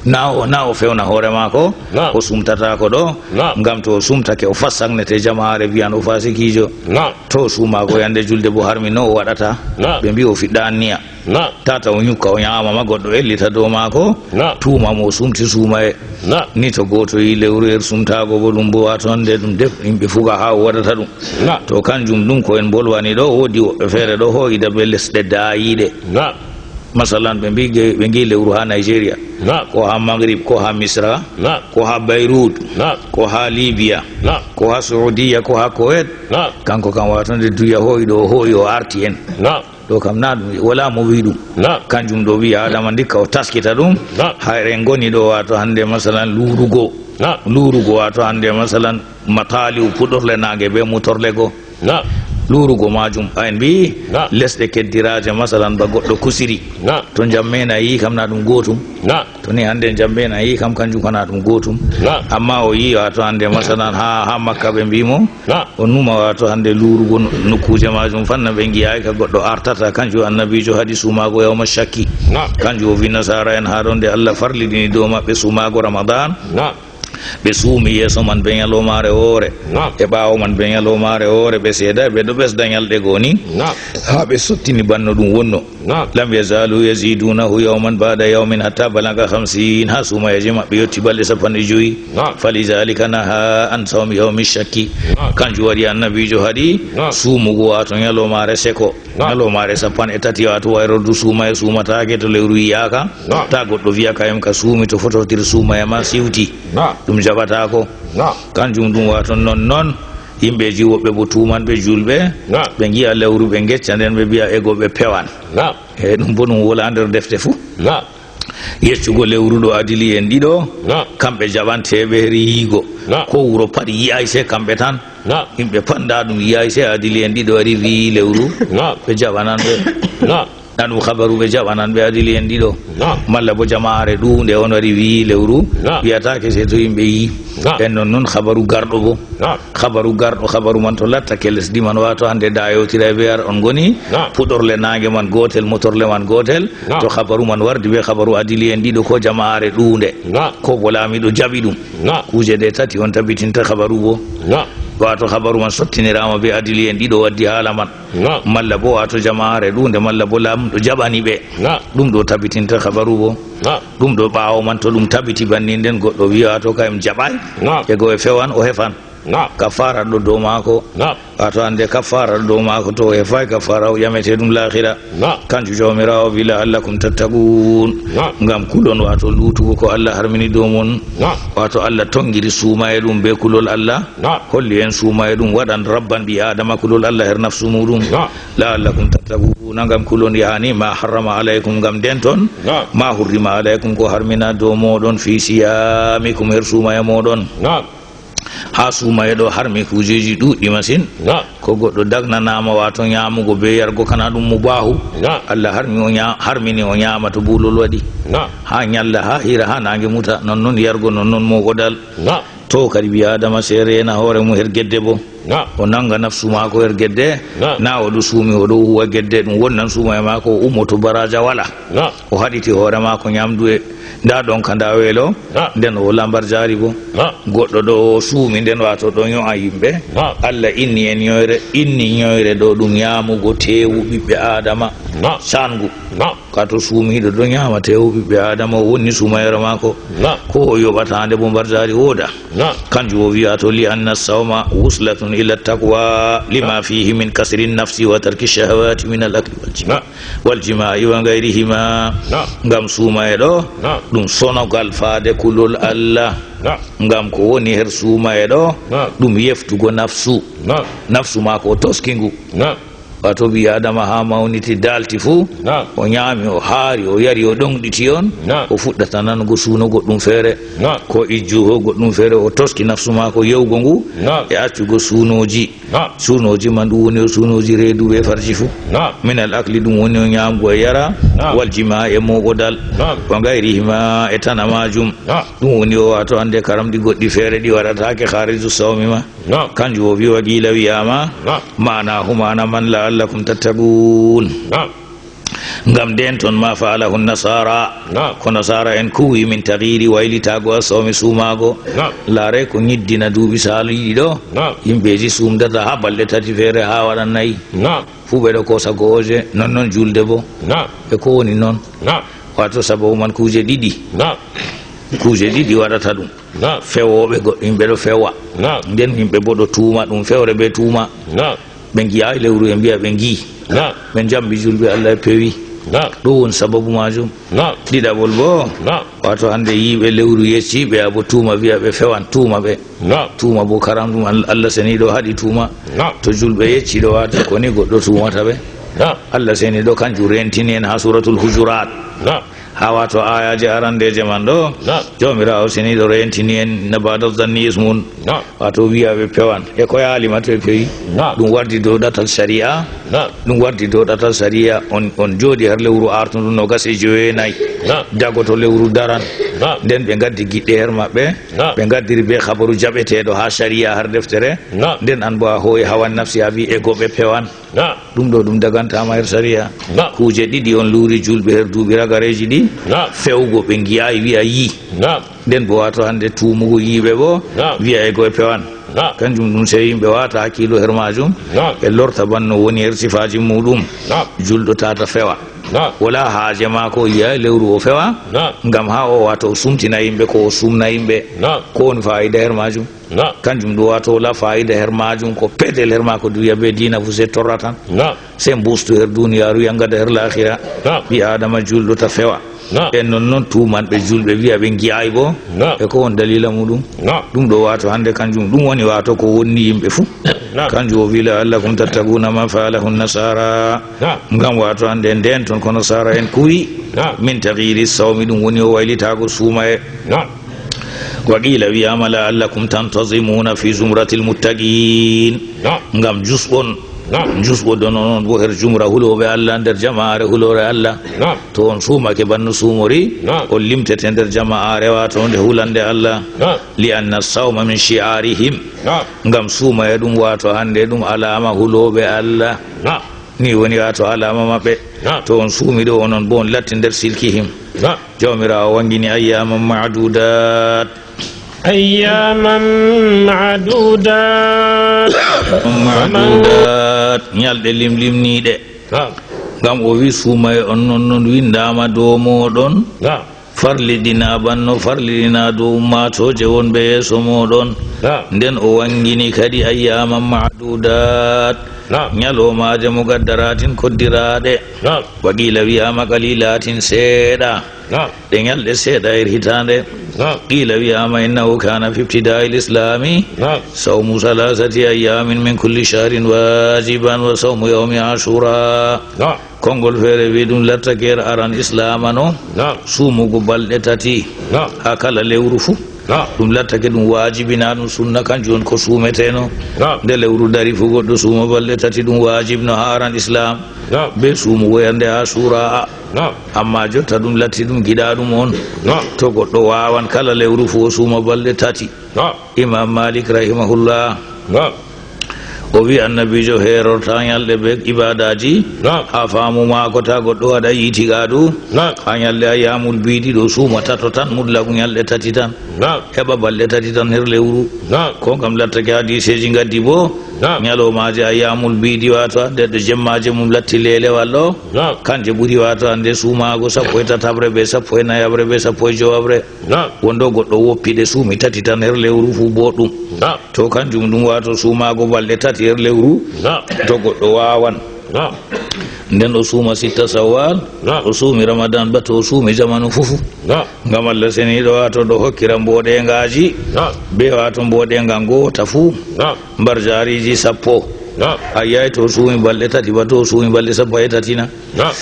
Na o, na o fewna hoore maako. Naam. O sumtataako ɗo. Naam. Ngam to o sumtake o fassagnete jamaare biyan o fasikiijo. Naam. To o suumaako yande julde bo harmi no o waɗata. Naam. Ɓe mbi o fiɗɗa anniya. Naam. Tata o nyukka, o nyaama ma goɗɗo ellita dow maako. Naam. Tuuma mo o sumti suumaye. Naam. Ni to gooto yi lewru her sumtaago bo ɗum bo wato hande ɗum def yimɓe fuga haa o waɗata ɗum. Naam. To kanjum ɗum ko en bolwani ɗo, woodi woɓɓe feere ɗo hoo'ida be lesɗe daayiiɗe. Naam. Masalan, ɓe mbi ge-, ɓe ngi lewru haa Nigeria. Naam. Ko haa Maghrib, ko haa Misra, naam, ko haa Beirut, naam, ko haa Libya, naam, ko haa Saudiya, ko haa Kuwait. Naam. Kanko kam wato nde duya hoo'i ɗo, o hoo'i o arti en. Naam. Ɗo kam na ɗum, wala mo wi ɗum. Naam. Kanjum ɗo ɓii Adama ndikka o taskita ɗum. Naam. Hayre ngoni ɗo wato hande masalan luurugo. Naam. Luurugo wato hande masalan matali'u puɗorle naange be mutorle go. Naam. Luurugo majum, en mbi, naam, lesɗe keddiraaje, masalan, ba goɗɗo kusiri. Naam. To Njammeena yi kam na ɗum gootum. Naam. To ni hande Njammeena yi kam kanjum kana ɗum gootum. Naam. Amma o yi wato hande masalan ha, ha Makka ɓe mbi mo, naam, o numa wato hande luurugo no-, nokkuuje majum fanna ɓe ngi'aay ka goɗɗo artata, kanjum Annabiijo haɗi suumaago yawma shakki. Naam. Kanjum o wi Nasaara en haa ɗon nde Allah farliɗini dow maɓɓe suumaago Ramadan. Naam. Ɓe suumi yeeso man be nyaloomaare woore. Naam. E ɓaawo man be nyaloomaare woore, ɓe seedaay, ɓe ɗo ɓesda nyalɗe goo ni. Naam. Haa ɓe sottini banno ɗum wonno. Naam. Lam yazaalu yaziiduunahu yawman ba'da yawmin hatta balaga khamsiin. Haa suumayeeje maɓɓe yotti balɗe sappanɗe jowi. Naam. Falizaalika nahaa an sawmi yawmi shakki. Naam. Kanjum waɗi Annabiijo haɗi, naam, suumugo, waato nyaloomaare seko. Naam. Nyaloomaare sappanɗe tati, wato wayro du suumaye suumataake to lewru yi'aaka. Naam. Taa goɗɗo wi'a kayum ka suumi to fototir suumaye ma siwti. Naam. Ɗum jaɓataako. Naam. Kanjum ɗum wato non non. Yimɓeeji woɓɓe bo tuumanɓe juulɓe. Naam. Ɓe ngi'a lewru ɓe ngecca nden ɓe mbi'a ego ɓe pewan. Naam. E ɗum bo ɗum wala nder defte fuu. Naam. Yeccugo lewru ɗo adili'en ɗiɗo. Naam. Kamɓe jaɓanteeɓe her yi'igo. Naam. Ko wuro pat yi'aay sey kamɓe tan. Naam. Yimɓe pat ndaa ɗum yi'aay sey adili'en ɗiɗo wari wi'i lewru. Naam. Ɓe jaɓanan ɓe. Naam. Na ɗum habaru ɓe jaɓanan ɓe adili'en ɗiɗo. Naam. Malla bo jamaare ɗuunde on wari wi'i lewru. Naam. Wiyataake sey to yimɓe yi'i. Naam. En non non habaru garɗo bo. Naam. Habaru garɗo, habaru man to lattake lesdi man, wato hande da yewtiray be ar on ngoni. Naam. Puɗorle naange man gootel, motorle man gootel. Naam. To habaru man wardi be habaru adili'en ɗiɗo ko jamaare ɗuunde. Naam. Ko bo laamiiɗo jaɓi ɗum. Naam. Kuuje ɗe tati on tabitinta habaru bo. Naam. Wato habaru man sottiniraama be adili'en ɗiɗo waddi haala man. Naam. Malla bo wato jamaare ɗuunde, malla bo laamɗo jaɓani ɓe. Naam. Ɗum ɗo tabitinta habaru bo. Naam. Ɗum ɗo ɓaawo man to ɗum tabiti banni nden goɗɗo wi'a wato kayum jaɓaay. Naam. Ego e fewan o hefan. Naam. Kafaara ɗo dow maako. Naam. Wato hande kafaara ɗo dow maako to o hefaay kafaara o ƴamete ɗum laahira. Naam. Kanjum Jawmiraawo wi, "La'allakum tattaquun." Naam. Ngam kulon wato luutugo ko Allah harmini dow mon. Naam. Wato Allah tongiri suumaye ɗum be kulol Allah. Naam. Holli en suumaye ɗum waɗan rabban ɓii Aadama kulol Allah her nafsu muɗum. Naam. "La'allakum tattaquuna," ngam kulon, yaani, "Ma harrama alaykum," ngam den ton. Naam. "Ma hurrima alaykum," ko harmina dow moɗon, "fi siyamikum," her suumaye moɗon. Naam. Haa suumaye ɗo harmi kuujeeji ɗuuɗɗi masin. Naam. Ko goɗɗo dagnanaama, wato nyaamugo be yargo kana ɗum mubaahu. Naam. Allah harmi o nya-, harmini o nyaama to buulol waɗi. Naam. Haa nyalla, haa hira, haa naange muta, non non yargo, non non mooɓodal. Naam. To kadi ɓii Aadama sey reena hoore mum her gedde bo. Naam. O nanga nafsu maako her gedde. Naam. Na o ɗo suumi, o ɗo huwa gedde, ɗum wonnan suumaye maako, o ummoto baraaja wala. Naam. O haɗiti hoore maako nyaamdu e, Ndaa ɗon ka ndaa weelo, Naam. nden o lambar jaari bo. Naam. Goɗɗo ɗo o suumi nden, waato ɗo ño'a yimɓe. Naam. Allah inni en ñoyre, inni ñoyre ɗo ɗum ñaamugo teewu ɓiɓɓe Aadama. Naam. Saangu. Naam. Ka to suumiiɗo ɗo ñaama teewu ɓiɓɓe Aadama, o wonni suumayere maako. Naam. Ko o yoɓata nde bo mbar jaari wooda. Naam. Kanjum o wi'a to, li anna sawma wuslatun ila taqwa lima Naam. fihi min kasri nafsi wa tarki shahawati min al akli wal jima. Naam. Wal jimaa'i wa gayrihima. Naam. Ngam suumaye ɗo, Naam. ɗum sonogal faade kulol Allah. Naam. Ngam ko woni her suumaye ɗo, Naam. ɗum yeftugo nafsu. Naam. Nafsu maako o toski ngu. Naam. Waato ɓii Aadama haa mawniti, daalti fuu, Naam. o ñaami, o haari, o yari, o ɗoŋɗiti on, Naam. o fuɗɗata nanugo suuno goɗɗum feere. Naam. Ko ijjuho goɗɗum feere, o toski nafsu maako yewgo ngu, Naam. e accugo suunooji. Naam. Suunooji man ɗum woni o suunooji reedu bee farji fuu. Naam. Min al akli ɗum woni o ñaamgo e yara, Naam. wal jima e mooɓodal. Naam. Wa gayrihima e tana maajum. Naam. Ɗum woni o waato hande karamɗi goɗɗi feere ɗi waɗataake khariju sawmi ma. Naam. Kanjum o wi wa qila wi'ama. Naam. Maana hu maana man la'allakum tattaqun. Naam. Ngam nden ton ma fa'alahu nasara. Naam. Ko nasara en kuwi min taghiri waylitago as-sawmi sumago. Naam. Laare ko nyiddina duuɓi saali ɗiɗo. Naam. Yimɓeji sumdata ha balɗe tati feere ha waɗa nayi. Naam. Fuu ɓe ɗo kosa go'oje, non non julde bo. Naam. E ko woni non? Naam. Wato sababu man kuje ɗiɗi. Naam. Kuje ɗiɗi waɗata ɗum. Naam. Fewooɓe goɗɗo, yimɓe ɗo fewa. Naam. Nden yimɓe bo ɗo tuuma ɗum fewre be tuuma. Naam. Ɓe ngi'aay lewru ɓe mbi'a ɓe ngi. Naam. Ɓe njambi julɓe Allah e pewi. Naam. Ɗum woni sababu majum. Naam. Ɗiɗaɓol bo. Naam. Wato hande yiiɓe lewru yecci ɓe abo tuuma wi'a ɓe fewan tuuma ɓe. Naam. Tuuma bo karam ɗum Al-, Allah seniɗo haɗi tuuma. Naam. To julɓe yecci ɗo wata ko ni goɗɗo tuumata ɓe. Naam. Allah seniɗo kanjum rentini en ha suratul Hujurat. Naam. Ha wato ayaje arandeje man ɗo. Naam. Jawmiraawo seniɗo rentini en na ba'da zanni ismun. Naam. Wato wi'a ɓe pewan. E ko yaali ma to ɓe pewi? Naam. Ɗum wardi dow ɗatal shari'a. Naam. Ɗum wardi dow ɗatal shari'a. On, on jooɗi har lewru artundu nogas e jowenayi. Naam. Dagoto lewru daran. Naam. Nden ɓe ngaddi giɗɗe her maɓɓe. Naam. Ɓe ngaddiri be habaru jaɓeteeɗo ha shari'a har deftere. Naam. Nden an bo a hooyi hawan nafsi a wi e go ɓe pewan. Naam. Ɗum ɗo ɗum dagantama her sariya. Naam. Kuuje ɗiɗi on luuri julɓe her duuɓi ragareeji ɗi. Naam. Fewgo ɓe ngi'aay wi'a yi. Naam. Nden bo wato hande tuumugo yiiɓe bo. Naam. Wi'a e go ɓe pewan. Naam. Kanjum ɗum sey yimɓe wata hakkiilo her majum. Naam. Ɓe lorta banno woni her sifaaji muɗum. Naam. Julɗo tata fewa. Naam. Wala haaje maako o yi'a lewru o fewa. Naam. Ngam ha o wato o sumtina yimɓe ko o sumna yimɓe. Naam. Ko woni fa'ida her majum? Naam. Kanjum ɗum wato wala fa'ida her majum, ko pedel her maako duniya be diina fu se torra tan. Naam. Se mbustu her duniyaaru yangada her lahira. Naam. Ɓi Adama julɗo ta fewa. Naam. E non non tuumanɓe julɓe wi'a ɓe ngi'aay bo. Naam. E ko won dalila muɗum? Naam. Ɗum ɗo wato hande kanjum ɗum woni wato ko wonni yimɓe fu. Naam. Kanjum o wi la'allakum tattaquna ma fa'alahu nasara. Naam. Ngam wato hande nden ton ko nasara en kuwi. Naam. Min taghiri sawmi ɗum woni o waylitago suumaye. Naam. Wa qila wi'ama la'allakum tantazimuna fi zumratil muttaqin. Naam. Ngam jusɓon. Naam. Jusɓo dono non bo her jumra hulooɓe Allah nder jama'are hulore Allah. Naam. To on suumake banno suumori, Naam. on limtete nder jama'are wato nde hulande Allah. Naam. Li anna sawma min shi'arihim. Naam. Ngam suumaye ɗum wato hande ɗum alama hulooɓe Allah. Naam. Ni woni wato alama maɓɓe. Naam. To on suumi ɗo onon bo on latti nder silkihim. Naam. Jawmiraawo wangini ayyaman ma'dudat. أياما معدودات. Ma'dudat, ñalɗe limlimniiɗe. Naam. Ngam o wi suumaye on non non windaama dow mooɗon. Naam. Farliɗina banno farliɗina dow ummaatooje wonɓe yeeso mooɗon. Naam. Nden o wangini kadi ayyaman ma'dudat. Naam. Ñalawmaaje muqaddaratin koddiraaɗe. Naam. Wa qila wi'ama qalilatin seeɗa. Naam. Ɗe ñalɗe seeɗa her hitaande. Naam. Qila wi'ama innahu kana fi ibtida'i l-islami. Naam. Sawmu salasati ayyamin min kulli shahrin wajiban wa sawmu yawmi ashura. Naam. Konngol feere wi ɗum lattake her aran islama no. Naam. Suumugo balɗe tati. Naam. Ha kala lewru fu. Naam. Ɗum lattake ɗum wajibi na ɗum sunna kanjum on ko suumeteno. Naam. Nde lewru dari fu goɗɗo suuma balɗe tati ɗum wajib no ha aran islam. Naam. Be suumugo yande ashura. Naam. Amma jotta ɗum latti ɗum giɗaɗum on. Naam. To goɗɗo wawan kala lewru fu o suuma balɗe tati. Naam. Imam Malik rahimahullah. Naam. O wi annabiijo heerorta ñalɗe be ibaadaaji. Naam. Haa faamu maako ta goɗɗo waɗa iitiqaadu. Naam. Haa ñalɗe ayyaamul biidi ɗo suuma tato tan, mutlaku ñalɗe tati tan. Naam. Heɓa balɗe tati tan her lewru. Naam. Ko ngam lattake hadiiseeji ngaddi bo. Naam. Ñalawmaaje ayyaamul biidi, waato hande ɗo jemmaaje mum latti leelewal ɗo. Naam. Kanje ɓuri waato hande suumaago sappo e tataɓre be sappo e nayaɓre be sappo e jowaɓre. Naam. Wonɗo goɗɗo woppi ɗe suumi tati tan her lewru fu boɗɗum. Naam. To kanjum ɗum waato suumaago balɗe tati her lewru. Naam. To goɗɗo waawan. Naam. Nden o suuma sitta sawwal. Naam. O suumi ramadan ba to o suumi zamanu fufu. Naam. Ngam Allah seniiɗo waato ɗo hokkira mboɗeengaaji. Naam. Be waato mboɗeeŋga ngoota fu. Naam. Mbar jaariji sappo. Naam. A yi'ay to o suumi balɗe tati ba to o suumi balɗe sappo e tati na. Naam.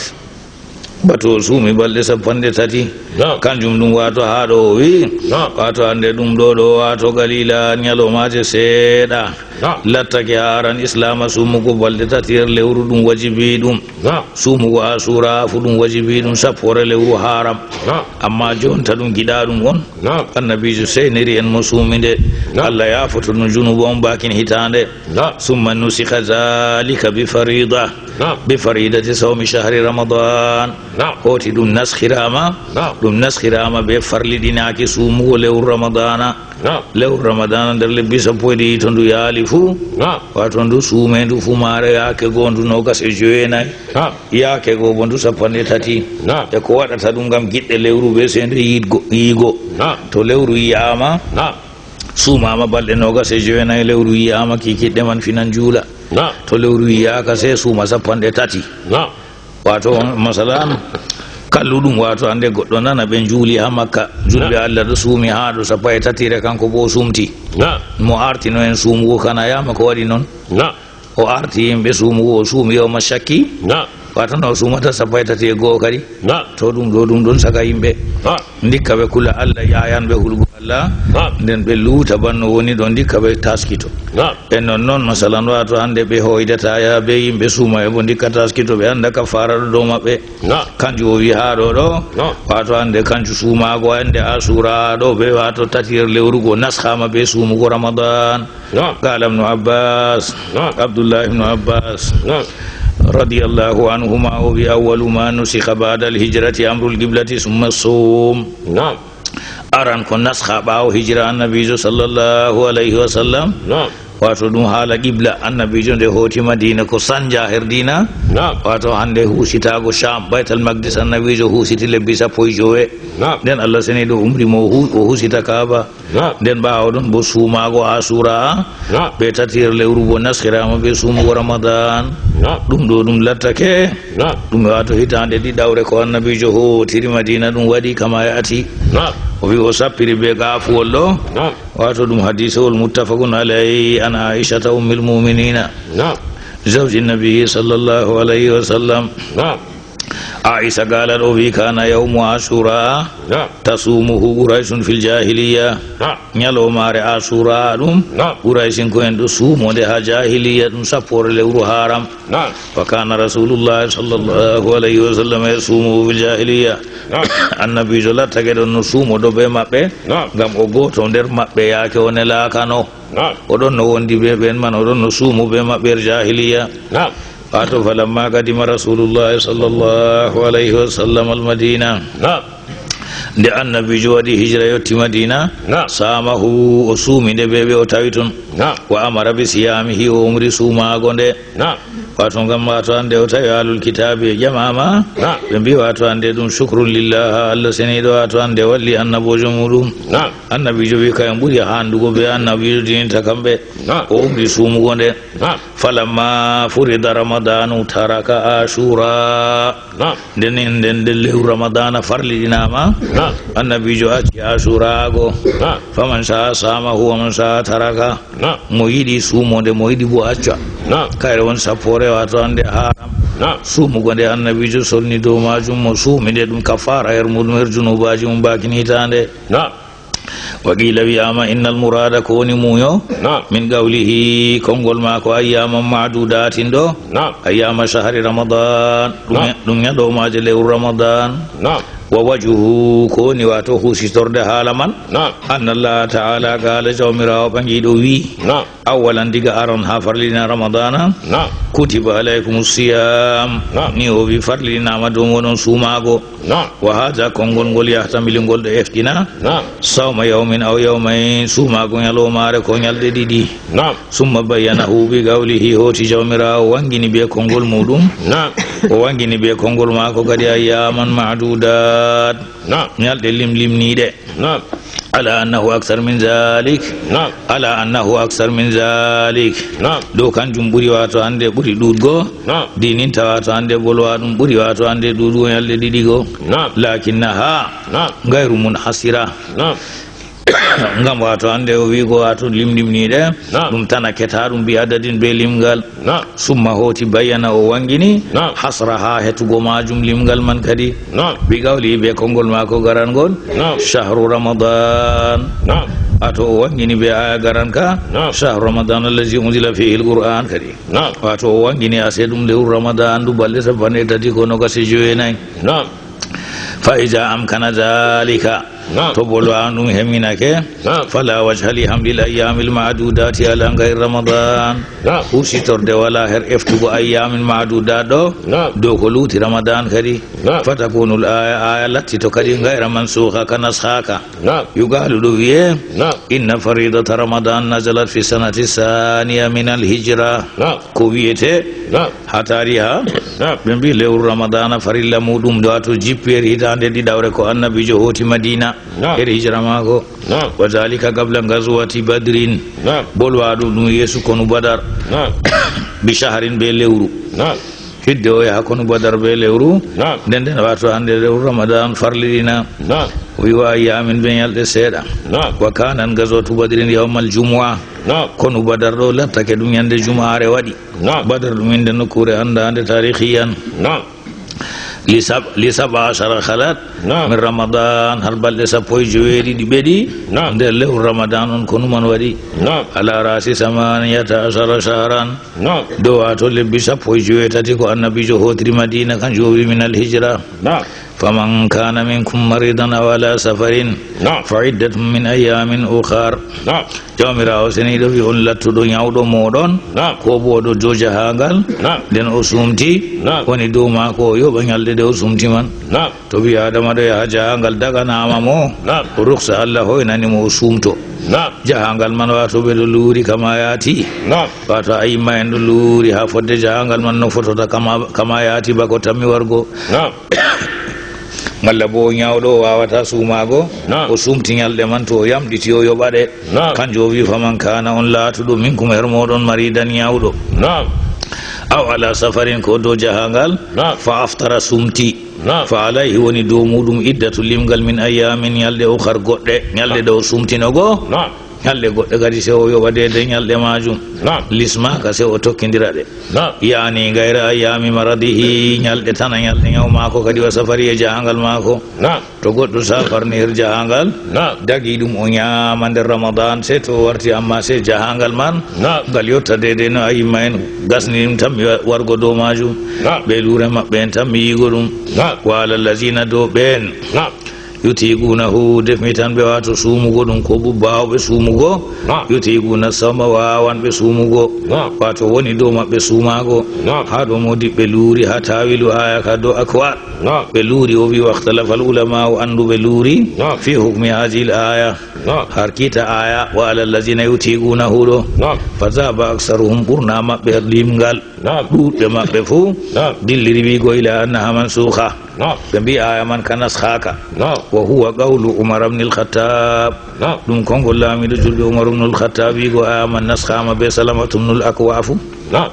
Ba to o suumi balɗe sappanɗe tati. Naam. Kanjum ɗum waato haa ɗo o wi. Naam. Waato hande ɗum ɗo ɗo waato Galila ñalawmaaje seeɗa. Naam. Lattake haa aran Islaama suumugo balɗe tati her lewru ɗum wajibi ɗum. Naam. Suumugo Asura fu ɗum wajibi ɗum sappoore lewru haram. Naam. Amma jonta ɗum giɗa ɗum on. Naam. Annabiijo seeniri en mo suumi nde. Naam. Allah yaafoto ɗum junuuba on baakin hitaande. Naam. Summa nusikha zalika bi farida. Naam. Bi faridati sawmi shahri Ramadan. Naam. Hooti ɗum naskhiraama. Naam. Ɗum naskhiraama be farliɗinaaki suumugo lewru Ramadana. Naam. Lewru Ramadana nder lebbi sappo e ɗiɗi to ndu yaali fu. Naam. Waato ndu suume ndu fu maare yaake goo ndu noogas e jowenayi. Naam. Yaake goo bo ndu sappanɗe tati. Naam. E ko waɗata ɗum ngam giɗɗe lewru be seendu yiɗgo, yiigo. Naam. To lewru yi'aama. Naam. Suumaama balɗe noogas e jowenayi, lewru yi'aama, kikiɗɗe man finan juula. Naam. To lewru yi'aaka, sey suuma sappanɗe tati. Naam. Waato, masalan, kalluɗum, waato hande goɗɗo nana ɓe njuuli haa Makka, julɓe Naam. Allah ɗo suumi haa ɗo sappo e tati re, kanko bo o sumti. Naam. Mo artino en suumugo kan a yi'aama ko waɗi non. Naam. O arti yimɓe suumugo, o suumi yawma shakki. Naam. Waato no o suumata sappo e tati e go'o kadi. Naam. To ɗum ɗo, ɗum ɗon saka yimɓe. Naam. Ndikka ɓe kula Allah, yaayan ɓe hulgo Allah. Naam. Nden ɓe luuta banno woni ɗo, ndikka ɓe taskito. Naam. E non non, masalan, waato hande ɓe hoydata ya be yimɓe suuma e bo ndikka taskito, ɓe anda kafaara ɗo dow maɓɓe. Naam. Kanjum o wi haa ɗo ɗo. Naam. Waato hande kanjum suumaago hande Asura ɗo be waato tati yer lewru go naskhaama be suumugo Ramadan. Naam. Qala Ibnu Abbas, Naam. Abdullah ibnu Abbas, Naam. radiyallahu anhuma, o wi, "Awwalu ma nusikha ba'da al-hijrati amru al-qiblati summa as-sawm." Naam. Aran ko naskha ɓaawo hijra Annabiijo sallallahu alayhi wa sallam. Naam. Waato ɗum haala qibla, Annabiijo nde hooti Madiina ko sanja her diina. Naam. Waato hande husitaago Sham, Baytal Maqdis Annabiijo husiti lebbi sappo e jowe. Naam. Nden Allah seniiɗo umri mo o hu-, o husita Kaaba. Naam. Nden ɓaawo ɗon bo suumaago Asura, Naam. ɓe tati yer lewru bo naskhiraama be suumugo Ramadan. Naam. Ɗum ɗo ɗum lattake. Naam. Ɗum waato hitaande ɗiɗawre ko Annabiijo hootiri Madiina ɗum waɗi kama ya'ti. Naam. O wi o sappiri be gaafuwol ɗo. Naam. Waato ɗum hadiisewol muttafaqun alayhi an Aishata ummil mu'minina. Naam. Zawji Nabi sallallahu alayhi wa sallam. Naam. Aisha qalat, o wi, "Kana yawmu Ashura Naam. tasumuhu Qurayshun fil jahiliya." Naam. Ñalawmaare Asura ɗum Naam. Quraysinko en ɗo suumo nde ha jahiliya, ɗum sappoore lewru haram. Naam. Wa kana Rasulullah sallallahu alayhi wa sallam yasumuhu fil jahiliya. Naam. Annabiijo lattake ɗon no suumo ɗo be maɓɓe. Naam. Ngam o gooto nder maɓɓe yaake o nelaakano. Naam. O ɗon no wondi be ɓen man, o ɗon no suumo be maɓɓe er jahiliya. Naam. Waato, falamma qadima Rasulullahi sallallahu alayhi wa sallam al-Madina. Naam. Nde Annabiijo waɗi hijra yotti Madina, Naam. samahu, o suumi nde be ɓe o tawi ton. Naam. Wa amara bi siyamihi, o umri suumaago nde. Naam. Waato, ngam waato hande o tawi ahlul kitaabi e ƴamama. Naam. Ɓe mbi waato hande ɗum shukrun lillah, Allah seniiɗo waato hande walli annaboojo muɗum. Naam. Annabiijo wi kayen ɓuri handugo be annabiijo dininta kamɓe. Naam. O umri suumugo nde. Naam. Falamma furida Ramadanu taraka Ashura. Naam. Nden, nden, nden lewru Ramadana farliɗinama. Naam. Annabiijo acci Ashuraago. Naam. Faman sha'a samahu wa man sha'a taraka. Naam. Mo yiɗi suumo nde, mo yiɗi bo acca. Naam. Kayre won sappoore waato hande haram. Naam. Suumugo nde Annabiijo sonni dow maajum, mo suumi nde ɗum kafaara her muɗum, her junuubaaji mum baakin hitaande. Naam. Wa qila, wi'ama, innal murada, ko woni muuyo? Naam. Min qawlihi, konngol maako, ayyaman ma'dudatin ɗo. Naam. Ayyama shahri Ramadan. Ɗum Naam. Ɗum ñalawmaaje lewru Ramadan. Naam. Wa wajhuhu, ko woni waato husitorde haala man? Naam. Anna Allah ta'ala qala, Jawmiraawo ɓaŋiiɗo wi. Naam. Awalan diga aran ha farlina Ramadana. Naam. Kutiba alaykumu siyam. Naam. Ni o wi farlinama dow moɗon sumago. Naam. Wa hadha konngol ngol yahtamilu ngol ɗo eftina. Naam. Sawma yawmin aw yawmayn, sumago ñalawmaare ko ñalɗe ɗiɗi. Naam. Summa bayyanahu bi qawlihi, hooti Jawmiraawo wangini be konngol muɗum. Naam. O wangini be konngol maako kadi ayyaman ma'dudat. Naam. Ñalɗe limlimniiɗe. Naam. Ala annahu aksar min zalik. Naam. Ala annahu aksar min zalik. Naam. Ɗo kanjum ɓuri wato hande ɓuri ɗuɗgo. Naam. Dinin tawa to hande bolwa ɗum ɓuri wato hande ɗuɗgo ñalɗe ɗiɗi go. Naam. Lakinnaha. Naam. Gayru munhasira. Naam. Ngam wato hande o wiigo wato limlimniiɗe. Naam. Ɗum tana keta ɗum bi adadin be limgal. Naam. Summa hooti bayyana o wangini. Naam. Hasraha hetugo majum limgal man kadi. Naam. Bi qawli be konngol maako garangol. Naam. Shahru Ramadan. Naam. Wato o wangini be aya garanka. Naam. Shahru Ramadan allazi unzila fihi al-Qur'an kadi. Naam. Wato o wangini ase ɗum lewru Ramadan ndu balɗe sappanɗe tati ko nogas e jowenayi. Naam. Fa iza amkana dhalika. Naam. To bolwa ɗum heminake. Naam. Fala wajha li hamlil ayyamil ma'dudati ala ghayri Ramadan. Naam. Husitorde wala her eftugo ayyamin ma'dudat ɗo. Naam. Dow ko luuti Ramadan kadi. Naam. Fatakunul aya, aya lattito kadi ghayra mansukha ka naskhaka. Naam. Yuqalu ɗo wiye. Naam. Inna faridata Ramadan nazalat fi sanati thaniya min al hijra. Naam. Ko wiyete. Naam. Ha tariha. Naam. Ɓe mbi lewru Ramadana farilla muɗum ɗo wato jippi her hitande ɗiɗawre ko annabijo hooti Madina. Naam. Her hijra maako. Naam. Wa dhalika qabla ghazwati Badrin. Naam. Bolwa ɗum ɗum yeesu konu Badar. Naam. Bi shahrin be lewru. Naam. Hidde o yaha konu Badar be lewru. Naam. Nden nden wato hande lewru Ramadan farliɗina. Naam. O wi wa ayyamin be ñalɗe seeɗa. Naam. Wa kanan ghazwatu Badrin yawmal jumu'a. Naam. Konu Badar ɗo lattake ɗum ñande juma'are waɗi. Naam. Badar ɗum inde nokkure andande tarihiyan. Naam. Li sab-, li sab'a ashara khalat. Naam. Min Ramadan, har balɗe sappo e joweeɗiɗi ɓeɗi. Naam. Nder lewru Ramadan on konu man waɗi. Naam. Ala rasi samaniyata ashara shahran. Naam. Dow wato lebbi sappo e joweetati ko annabijo hootiri Madina kanjum o wi min al hijra. Naam. Faman kana minkum maridan aw ala safarin. Naam. Fa iddatun min ayyamin ukhar. Naam. Jawmiraawo seniiɗo wi on lattuɗo ñawɗo mooɗon. Naam. Ko bo oɗo dow jahangal. Naam. Nden o sumti. Naam. Woni dow maako o yoɓa ñalɗe ɗe o sumti man. Naam. To ɓii Adama ɗo yaha jahangal daganama mo. Naam. O ruksa Allah hoynani mo o sumto. Naam. Jahangal man wato ɓe ɗo luuri kama yaati. Naam. Wato ayimma en ɗo luuri ha fodde jahangal man no fotota kama, kama yaati bako tammi wargo. Naam. Malla bo o ñawɗo o wawata sumago. Naam. O sumti ñalɗe man to o yamɗiti o yoɓaɗe. Naam. Kanjum o wi faman kana on latuɗo minkum her moɗon maridan ñawɗo. Naam. Aw ala safarin ko dow jahangal. Naam. Fa aftara sumti. Naam. Fa alayhi woni dow muɗum iddatu limgal min ayyamin ñalɗe ukhar goɗɗe. Ñalɗe ɗe o sumtino go. Naam. Ñalɗe goɗɗe kadi se o yoɓa dede ñalɗe majum. Naam. Lismaka se o tokkidira ɗe. Naam. Yani gayra ayyami maradihi ñalɗe tana ñalɗe ñaw mako kadi wa safari e jahangal mako. Naam. To goɗɗo safarni her jahangal. Naam. Dagi ɗum o ñama nder Ramadan se to o warti amma se jahangal man. Naam. Ngal yotta dede no ayimma en gasni ɗum tammi wa-, wargo dow majum. Naam. Ɓe lure maɓɓe en tammi yigo ɗum. Naam. Wa ala allazina dow ɓen. Naam. Yutigunahu defmitan ɓe wato sumugo ɗum ko bubbawo ɓe sumugo. Naam. Yutiguna sawma wawan ɓe sumugo. Naam. Wato woni dow maɓɓe sumago. Naam. Ha ɗo modiɓɓe luuri ha tawilu aya ka dow akwa. Naam. Ɓe luuri o wi waktalafa al ulama o anduɓe luuri. Naam. Fi hukmi hadhihi al aya. Naam. Har kita aya wa ala allazina yutigunahu ɗo. Naam. Fa dhahaba aksaruhum ɓurna maɓɓe limgal. Naam. Ɗuɗɓe maɓɓe fuu. Naam. Dilliri wigo ila annaha mansukha. Naam. Ɓe mbi aya man ka naskhaka. Naam. Wa huwa qawlu Umar ibn al-Khattab. Naam. Ɗum konngol laamiɗo julɓe Umar ibn al-Khattab wigo aya man naskhama be Salamatu ibn al-Akwa fu. Naam.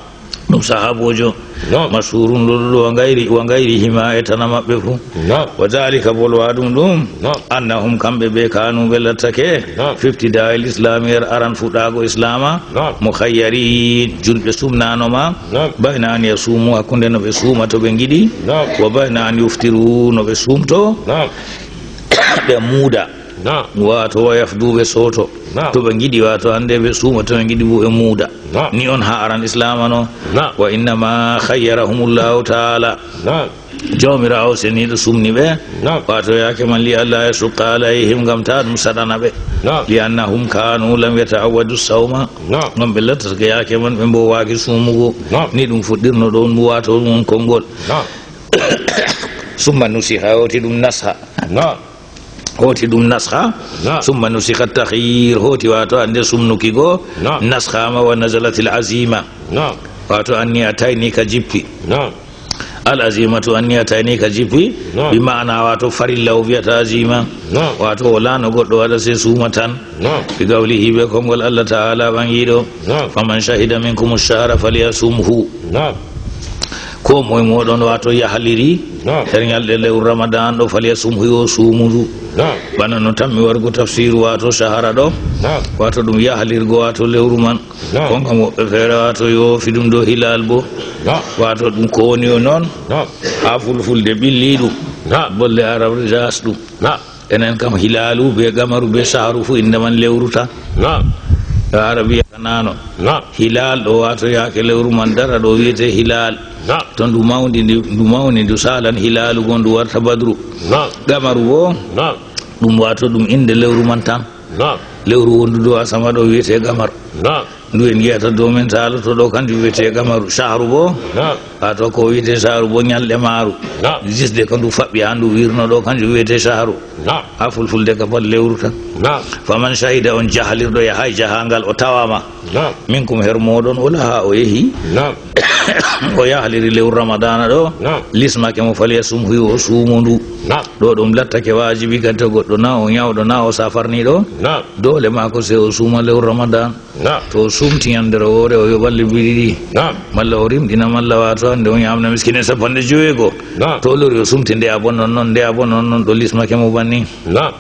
Ɗum sahabojo. Naam. Mashhurun lolluɗo wa gayri, wa gayrihima e tana maɓɓe fu. Naam. Wa dhalika bolwa ɗum ɗum. Naam. Annahum kamɓe ɓe kanu ɓe lattake. Naam. Fi ibtida'i al-islami er aran fuɗɗago islama. Naam. Mukhayyarin julɓe sumnanoma. Naam. Bayna an yasumu hakkunde no ɓe suma to ɓe giɗi. Naam. Wa bayna an yuftiru no ɓe sumto. Naam. Ɓe muuda. Naam. Waato wa yafdu, ɓe sooto. Naam. To ɓe ngiɗi, waato hannde ɓe suuma, to ɓe ngiɗi bo ɓe muuda. Naam. Ni on haa aran Islaama no. Naam. Wa innama khayyarahumullahu ta'ala. Naam. Jawmiraawo seniiɗo sumni ɓe. Naam. Waato yaake man li alla yashukka alayhim, ngam taa ɗum saɗana ɓe. Naam. Li annahum kanu lam yata'awwadu sawma. Naam. Ngam ɓe lattake yaake man ɓe mboowaaki suumugo. Naam. Ni ɗum fuɗɗirno ɗon, waato ɗum on konngol. Naam. Summa nusiha, hooti ɗum nasha. Naam. Hooti ɗum nasha. Naam. Summa nusiha takhyir, hooti waato hannde sumnuki go. Naam. Nasha ma wa nazalatil azima. Naam. Waato anniya tayni ka jippi. Naam. Al azimatu anniya tayni ka jippi. Naam. Bi ma'ana waato farilla o wiyata azima. Naam. Waato wala no goɗɗo waɗa sey suuma tan. Naam. Bi qawlihi, be konngol Allah ta'ala ɓangiiɗo. Naam. Faman shahida minkumu shahra falyasumhu. Naam. Ko moye mooɗon waato yahliri. Naam. Her nyalɗe lewru Ramadan ɗo, falyasumhu, yo suumu ndu. Naam. Bana no tammi wargo tafsiru waato shahara ɗo. Naam. Waato ɗum yahlirgo waato lewru man. Naam. Kon kam woɓɓe feere waato yoofi ɗum ɗo hilal bo. Naam. Waato ɗum ko woni o noon. Naam. Haa fulfulde ɓilli ɗum. Naam. Bolle arabre das ɗum. Naam. Enen kam hilaalu be gamaru be shahru fu innde man lewru tan. Naam. Yo arabiya nano. Naam. Hilal ɗo waato yaake lewru man dara ɗo wiyete hilal. Naam. To ndu mawndi, ndi, ndu mawni, ndu salan hilaalu go, ndu warta badru. Naam. Gamaru bo, naam, ɗum waato ɗum innde lewru man tan. Naam. Lewru wondu dow asama ɗo wiyete gamar. Naam. Ndu en yi'ata dow men saaloto ɗo, kanjum wiyete gamaru. Shahru bo, naam, waato ko wiyete shahru bo nyalɗe maaru. Naam. Jisde ko ndu faɓɓi haa ndu wirno ɗo, kanjum wiyete shahru. Naam. Haa fulfulde ka pat lewru tan. Naam. Faman shahida, on jahlirɗo yahay jahangal o tawama. Naam. Minkum, her mooɗon, o laha o yehi. Naam. O yahliri lewru Ramadana ɗo. Naam. Lismake mo, falyasumhu, yo o suumo ndu. Naam. Ɗo ɗum lattake waajibi gante goɗɗo, na o nyawɗo, na o safarniiɗo. Naam. Doole maako sey o suuma lewru Ramadan. Naam. To o sumti nyannde woore, o yoɓan lebbi ɗiɗi. Naam. Malla o rimɗina, malla waato hannde o nyaamna miskiine sappanɗe joweego. Naam. To o lori o sumti nde a bo non non, nde a bo non non, ɗo lismake mo banni. Naam.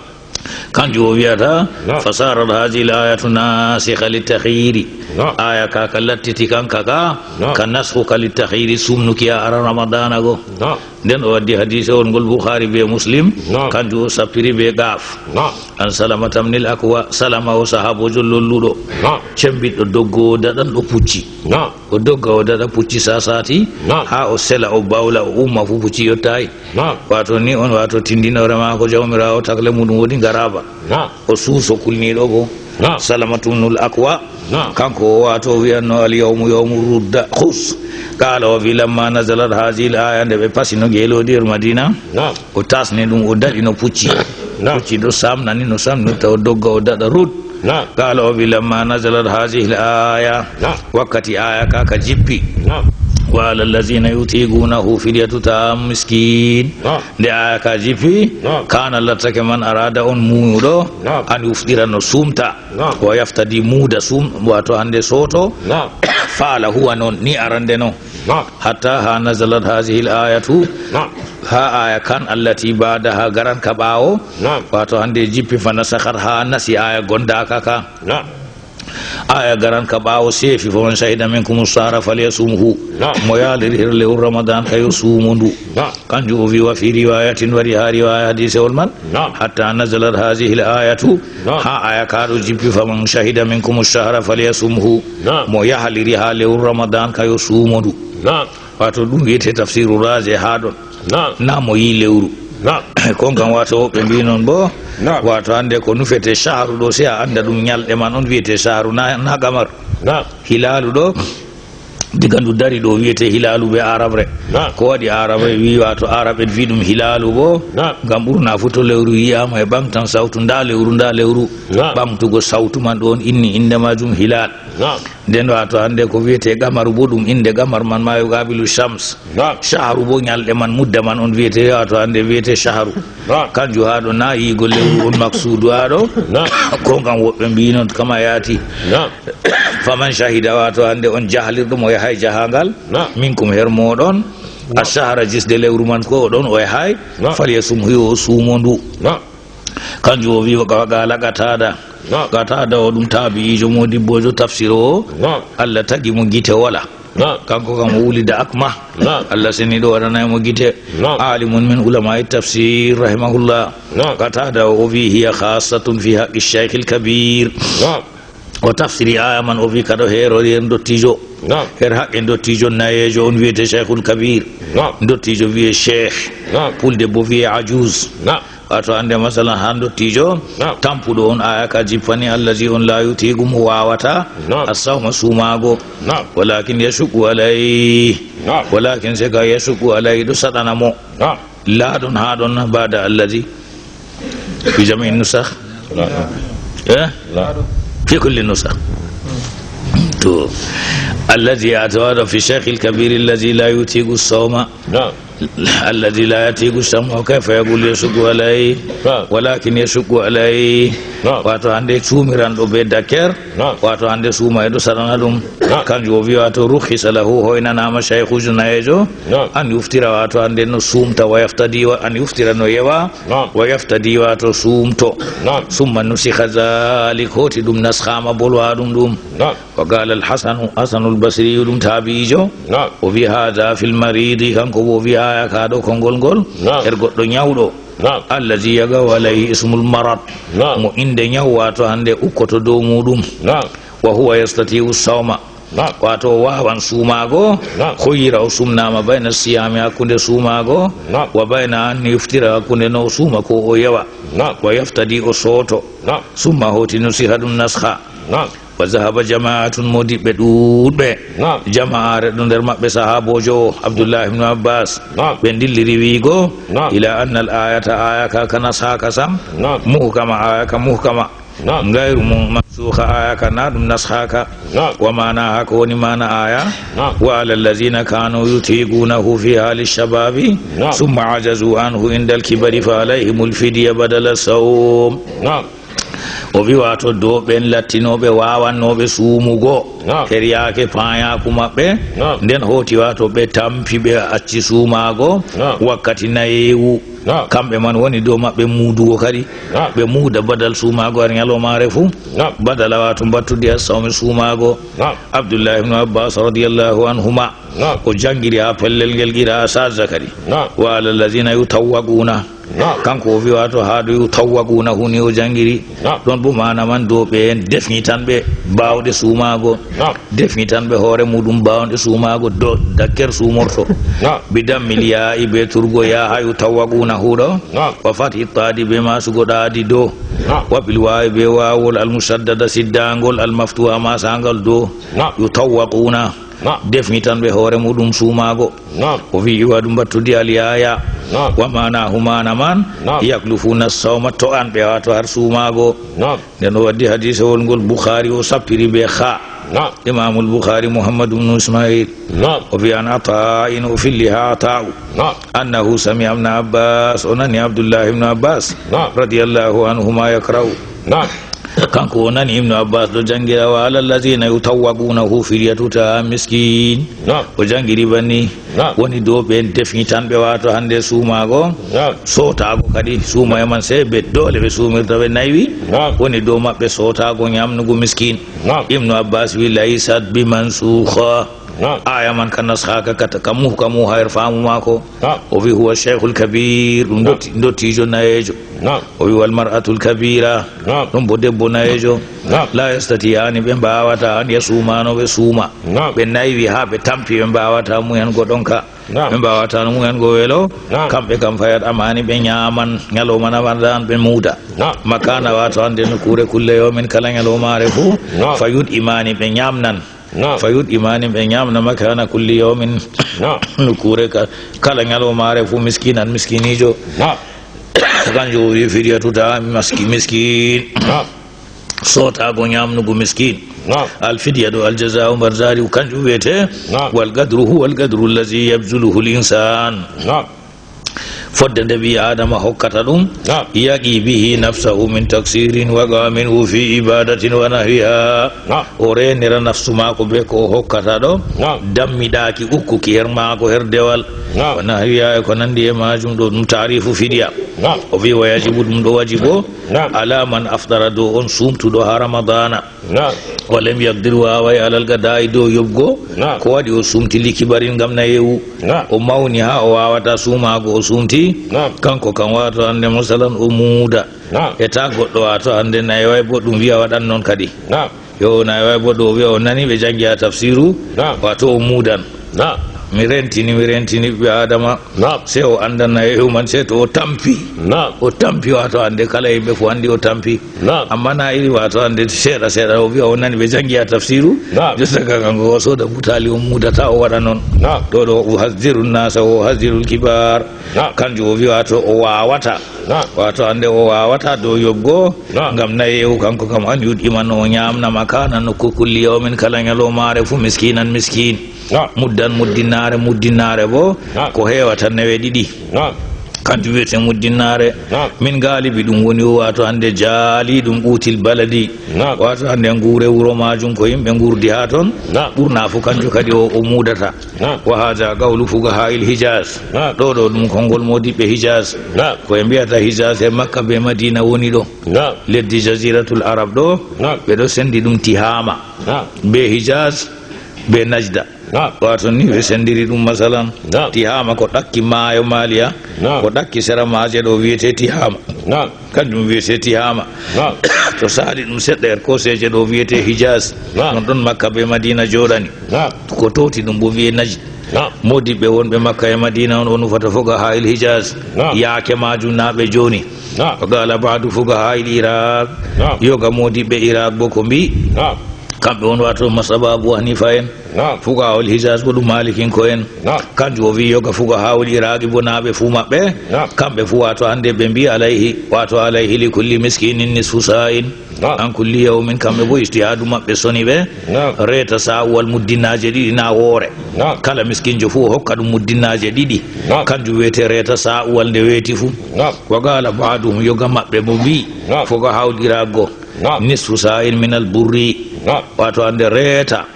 Kanjum o wiyata, naam, fasarat hadhihi al-ayatu nasikha litakhyiri. Naam. Aya ka, ka lattiti kan ka ka, naam, ka naskhu ka litakhyiri, sumnuki a ara Ramadana go. Naam. Nden o waddi hadiisewol ngol Bukhari be Muslim, naam, kanjum o sappiri be gaaf. Naam. An Salamata ibn al-Akwa, Salama o sahabojo lolluɗo. Naam. Cembiɗɗo doggowo daɗanɗo pucci. Naam. O dogga o daɗa pucci sasati, naam, haa o sela, o bawla, o umma fu pucci yottayi. Naam. Waato ni on, waato tindinoore maako Jawmiraawo, takle muɗum woni garaba. Naam. O suuso kulniiɗo bo. Naam. Salamatu ibnul Akwa. Naam. Kanko o waato o wi'anno, "Al yawmu yawmu rudda khus." Qala o wi, "Lamma nazalat hadhihi al aya," nde ɓe pasino geelooɗi her Madina. Naam. O tasni ɗum, o daɗino pucci. Naam. Pucci ɗo samnani, no samnirta, o dogga o daɗa rud. Naam. Qala o wi, "Lamma nazalat hadhihi al aya." Naam. Wakkati aya ka ka jippi. Naam. "Wa ala allazina yutiqunahu fidyatu ta'am miskin." Naam. Nde aya ka jippi, naam, kana lattake man arada on muuyuɗo, naam, an yuftira no sumta. Naam. Wa yaftadi muuda sum, waato hannde sooto. Naam. Fa'ala huwa non, ni arande non. Naam. Hatta ha nazalat hadhihi al ayatu. Naam. Ha aya kan allati ba'daha garan ka ɓaawo. Naam. Waato hannde jippi fa nasakhat ha nasi aya gondaka ka. Naam. Aya garan ka ɓaawo seefi, "Faman shahida minkumu shahra falyasumhu." Naam. Mo yahliri her lewru Ramadan ka yo suumo ndu. Naam. Kanjum o wi, "Wa fi riwayatin," wari ha riwaya hadiisewol man. Naam. "Hatta nazalat hadhihi al ayatu." Naam. Ha aya ka ɗo jippi, "Faman shahida minkumu shahra falyasumhu." Naam. Mo yahliri ha lewru Ramadan ka yo suumo ndu. Naam. Waato ɗum wiyete tafsiru Razi ha ɗon. Naam. Na mo yi lewru. Naam. Kon kam waato woɓɓe mbi non bo. Naam. Waato hannde ko nufete shahru ɗo, sey a annda ɗum nyalɗe man on wiyete shahru, na, na qamar. Naam. Hilalu ɗo, diga ndu dari ɗo wiyete hilalu be arabre. Naam. Ko waɗi arabre wi, waato arab en wi ɗum hilalu bo? Naam. Ngam ɓurna fu to lewru yi'ama e ɓamtan sawtu, "Nda lewru, nda lewru." Naam. Ɓamtugo sawtu man ɗon inni innde majum hilal. Naam. Nden waato hannde ko wiyete qamaru bo, ɗum innde qamar man ma yuqabilu shams. Naam. Shahru bo nyalɗe man, mudda man on wiyete, waato hannde wiyete shahru. Naam. Kanjum ha ɗo na yi'go lewru on maksudu ha ɗo. Naam. Ko ngam woɓɓe mbi non kama yaati. Naam. Faman shahida, waato hannde on jahlirɗo mo yahay jahangal. Naam. Minkum, her mooɗon. Naam. Ashahra, jisde lewru man ko o ɗon o yahay. Naam. Falyasumhu, yo o suumo ndu. Naam. Kanjum o wi, wa qala Qatada. Naam. Qatada o ɗum tabi'ijo modibbojo tafsir o. Naam. Allah tagi mo gite wala. Naam. Kanko kam o wulida Akma. Naam. Allah seniiɗo waɗanay mo gite. Naam. Alimun min ulama'i tafsir rahimahullah. Naam. Qatada o wi hiya khassatun fi haqqi Shaykhil Kabir. Naam. O tafsiri aya man, o wi kadi o heerori her ndottiijo. Naam. Her haqqe ndottiijo nayeejo on wiyete Shaykhul Kabir. Naam. Ndottiijo wiye Sheikh. Naam. Pulde bo wiye Ajuz. Naam. Wato hande masalan ha ndottiijo Naam. tampuɗo on aya ka jippani, allazi on la yutiqu mo wawata Naam. as-sawma suumaago. Naam. Walakin yashuqqu alayhi. Naam. Walakin c'est que yashuqqu alayhi ɗo saɗana mo. Naam. La ɗon ha ɗon ba'da allazi. Fi jami'i nusakh. Naam. Eh? Naam. Fi kulli nusakh. To. Allazi atawada fi Shaykhil Kabir allazi la yutiqu as-sawma. Naam. Alladhi la yatiqu sawma, kayfa yaqulu yashuqqu alayhi? Naam. Walakin yashuqqu alayhi. Naam. Wato hande suumiranɗo be dakker. Naam. Wato hande suuma e ɗo saɗana ɗum. Naam. Kanjum o wi wato rukhisa lahu, hoynanama shaykhujo nayejo. Naam. An yuftira wato hande no suumta, wa yaftadi wa an yuftira no yewa. Naam. Wa yaftadi wato suumto. Naam. Summa nusikha zalik, hoti ɗum naskhama, bolwa ɗum ɗum. Naam. Wa qala al-Hasanu, Hasanul Basriyu ɗum taabi'ijo. Naam. O wi hadha fil maridi, kanko bo o wi aya ka ɗo konngol ngol. Naam. Her goɗɗo nyawɗo. Naam. Allazi yaqa'u alayhi ismul marad. Naam. Mo inde nyaw wato hande ukkoto dow muɗum. Naam. Wa huwa yastati'u sawma. Naam. Wato o wawan suumaago. Naam. Khuyyira, o sumnama bayna siyami, hakkunde suumaago. Naam. Wa bayna an yuftira, hakkunde no o suuma ko o yewa. Naam. Wa yaftadi, o sooto. Naam. Summa hoti nusiha ɗum naskha. Naam. Wa zahaba jama'atun, modiɓɓe ɗuɗɓe. Naam. Jama'are ɗo nder maɓɓe sahabojo o, Abdullah ibn Abbas. Naam. Ɓe dilliri wiigo, Naam. ila anna al ayata, aya ka ka naskhaka sam. Naam. Muhkama, aya ka muhkama. Naam. Ngayru mu-, mansukha, aya ka na ɗum naskhaka. Naam. Wa ma'naha, ko woni ma'na aya? Naam. Wa ala allazina kanu yutiqunahu fi hali shababi, Naam. summa ajazu anhu inda al kibari fa alayhimul fidya badala sawm. Naam. O wi wato dow ɓen lattinooɓe wawannooɓe suumugo Naam. her yaake paayaaku maɓɓe, Naam. nden hoti wato ɓe tampi ɓe acci suumaago Naam. wakkati nayewu. Naam. Kamɓe man woni dow maɓɓe muudugo kadi. Naam. Ɓe muuda badal suumaago har nyalomaare fu. Naam. Badala wato mbattudi as-sawmi suumaago. Naam. Abdullah ibn Abbas radiyallahu anhuma. Naam. O jangiri ha pellel ngel qira'a Sa'd Zakari. Naam. Wa ala allazina yutawwaquna. Naam. Kanko o wi wato ha ɗo yutawwaquna huni o jangiri. Naam. Ɗon bo ma'ana man dow ɓe en defnitan ɓe bawɗe suumaago. Naam. Defnitan ɓe hoore muɗum bawɗe suumaago dow dakker suumorto. Naam. Bi dammil ya'i be turgo ya ha yutawwaquna huɗo. Naam. Wa fathi tadi be masugo ɗaadi dow. Naam. Wa bil wawi be wawol al musaddada siddangol al maftuha masangal dow. Naam. Yutawwaquna. Naam. Defnitan ɓe hoore muɗum suumaago. Naam. O wi iwa ɗum mbattudi al yaya. Naam. Wa ma'anahu ma'ana man. Naam. Yaklufuna sawma, to an ɓe wato har suumaago. Naam. Nden o waddi hadisewol ngol Bukhari o sappiri be kha. Naam. Imamul Bukhari Muhammad ibn Ismail. Naam. O wi an Ata'in, o filli ha Ata'u. Naam. Annahu sami'a ibn Abbas, o nani Abdullah ibn Abbas. Naam. Radiyallahu anhuma yakra'u. Naam. Kanko o nani Ibnu Abbas ɗo jangira, "Wa alal lazina yutawwaqunahu fidyatu ta'am miskin." Naam. O jangiri banni. Naam. Woni dow ɓen defnitanɓe, wato hande suumaago. Naam. Sootaago kadi, suuma e man sey be doole ɓe suumirta ɓe naywi. Naam. Woni dow maɓɓe sootaago nyamnugo miskin. Naam. Ibnu Abbas wi, "Laysat bi mansukha." Naam. Aya man ka naskhaka, ka, ka muhkamu ha her faamu maako. Naam. O wi, "Huwa shaykhul kabir," ɗum Naam. dotti-, dottijo nayejo. Naam. O wi, "Wal mar'atul kabira," Naam. ɗum bo debbo nayejo. Naam. "La yastati'ani," ɓe mbawata an yasumano ɓe suuma. Naam. Ɓe naywi ha ɓe tampi, ɓe mbawata muyango ɗonka. Naam. Ɓe mbawata no muyango welo. Naam. Kamɓe kam fayat amani ɓe nyaman nyaloma Ramadan ɓe muuda. Naam. Makana wato hande nukure kulle yawmin, kala nyalomare fu. Naam. Fayut imani ɓe nyamnan. Naam. Fayut imani ɓe nyamna makana kulli yawmin. Naam. Nukure ka-, kala nyalomare fu miskinan miskinijo. Naam. Kanjo o wi fidyatu ta'am maski-, miskin. Naam. Sootaago nyamnugo miskin. Naam. Al fidya ɗo al jaza'u mbarzari kanjum wiyete. Naam. Wal qadru huwa al qadru allazi yabzuluhu al insan. Naam. Fodde nde ɓii Adama hokkata ɗum, Naam. yaqi bihi nafsahu min taksirin waqa minhu fi ibadatin wa nahwiha. Naam. O reenira nafsu maako be ko o hokkata ɗo, Naam. dammiɗaaki ukkuki her maako her dewal. Naam. Wa nahwiha e ko nandi e majum, ɗo ɗum taarifu fidya. Naam. O wi wa yajibu, ɗum ɗo wajibo. Naam. Ala man aftara, dow on sumtuɗo ha Ramadana. Naam. Wa lam yaqdir, waaway alal qada'i dow yoɓgo. Naam. Ko waɗi o sumti li kibarin ngam nayewu. Naam. O mawni ha o wawata sumago o sumti. Naam. Kanko kam wato hande masalan o muda. Naam. E ta goɗɗo wato hande nayeway bo ɗum wiya waɗan non kadi. Naam. Yo nayeway bo ɗo wiya o nani ɓe jangi ha tafsiru. Naam. Wato o mudan. Naam. Mi rentini, mi rentini ɓiɓɓe Adama. Naam. Sey o anda nayewu man sey to o tampi. Naam. O tampi wato hande kala yimɓe fu andi o tampi. Naam. Amma na iri wato hande seeɗa seeɗa o wiya o nani ɓe jangi ha tafsiru. Naam. Jotta ka kanko o soda butali o mudata o waɗa non. Naam. Ɗo ɗo uhazziru nasa wa uhazziru l-kibar. Naam. Kanjum o wi wato o wawata. Naam. Wato hande o wawata dow yoɓgo. Naam. Ngam nayewu kanko kam an yuɗɗiman o ñamna makana nokku kulli yawmin kala ñalomare fu miskinan miskin. Naam. Muddan muddinare, muddinare bo. Naam. Ko hewata newe ɗiɗi. Naam. Kanjum wiyete muddinare. Naam. Min galibi ɗum woni o wato hande jali ɗum util baladi. Naam. Wato hande ngure wuro majum ko yimɓe ngurdi ha ton. Naam. Ɓurna fu kanjum kadi o, o mudata. Naam. Wa haja qawlu fuqaha il Hijaz. Naam. Ɗo ɗo ɗum konngol modiɓɓe Hijaz. Naam. Ko ɓe mbiyata Hijaz e Makka be Madina woni ɗo. Naam. Leddi Jaziratul Arab ɗo. Naam. Ɓe ɗo sendi ɗum Tihama. Naam. Be Hijaz be Najda. Naam. Wato ni ɓe sendiri ɗum masalan. Naam. Tihama ko ɗakki maayo Maliya. Naam. Ko ɗakki sera maaje ɗo wiyete Tihama. Naam. Kanjum wiyete Tihama. Naam. To sali ɗum seɗɗa er koseje ɗo wiyete Hijaz. Naam. Non ɗon Makka be Madina joɗani. Naam. Ko toti ɗum bo wiye Najd. Naam. Modiɓɓe wonɓe Makka e Madina on o nufata fuqaha il Hijaz. Naam. Yaake majum na ɓe joni. Naam. Wa qala ba'du fuqaha il Iraq. Naam. Yoga modiɓɓe Iraq bo ko mbi. Naam. Kamɓe on wato masaba Abu Hanifa en. Naam. Fuqaha ul Hijaz ko ɗum Malikinko en. Naam. Kanjum o wi yoga fuqaha ul Iraq bo na ɓe fu maɓɓe. Naam. Kamɓe fu wato hande ɓe mbi alayhi, wato alayhi li kulli miskinin nisfu sa'in. Naam. An kulli yawmin, kamɓe bo ijtihadu maɓɓe soni ɓe. Naam. Reta sa'uwal muddinaje ɗiɗi na woore. Naam. Kala miskinjo fu o hokka ɗum muddinaje ɗiɗi. Naam. Kanjum wiyete reta sa'uwal nde weeti fu. Naam. Wa qala ba'duhum, yoga maɓɓe mo mbi. Naam. Fuqaha ul Iraq go. Naam. Nisfu sa'in min al burri. Naam. Wato hande reta.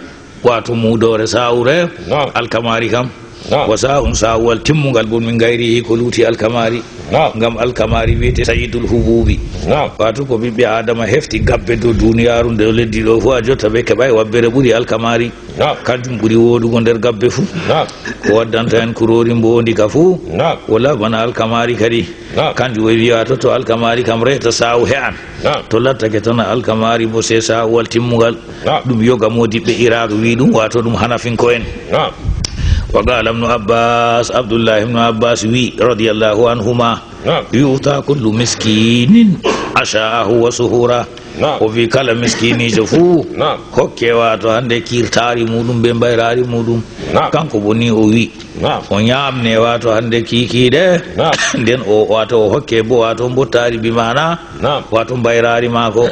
Wato mudore sa'ure. Naam. Alkamari kam. Naam. Wa sa'un sa'uwal timmungal bon min gayrihi ko luti alkamari. Naam. Ngam alkamari wiyete sayyidul hububi. Naam. Wato ko ɓiɓɓe Adama hefti gabbe dow duniyaru nde leddi ɗo fu a jotta ɓe keɓay wabbere ɓuri alkamari. Naam. Kanjum ɓuri woɗugo nder gabbe fu. Naam. Ko waddanta en kurori mbondi ka fu. Naam. Wala bana alkamari kadi. Naam. Kanjum o wiya to, to alkamari kam reta sa'u he'an. Naam. To lattake tan alkamari bo sey sa'uwal timmungal. Naam. Ɗum yoga modiɓɓe Iraq wi ɗum, wato ɗum Hanafinko en. Naam. Wa qala ibnu Abbas, Abdullah ibnu Abbas wi, radiyallahu anhuma, naam, yu'ta kullu miskinin asha'ahu wa suhura. Naam. O wi kala miskinijo fu, naam, hokke wato hande kirtari muɗum be mbayrari muɗum. Naam. Kanko bo ni o wi. Naam. O ñamne wato hande kikiɗe. Naam. Nden o wato o hokke bo wato mbottari bi mana. Naam. Wato mbayrari mako.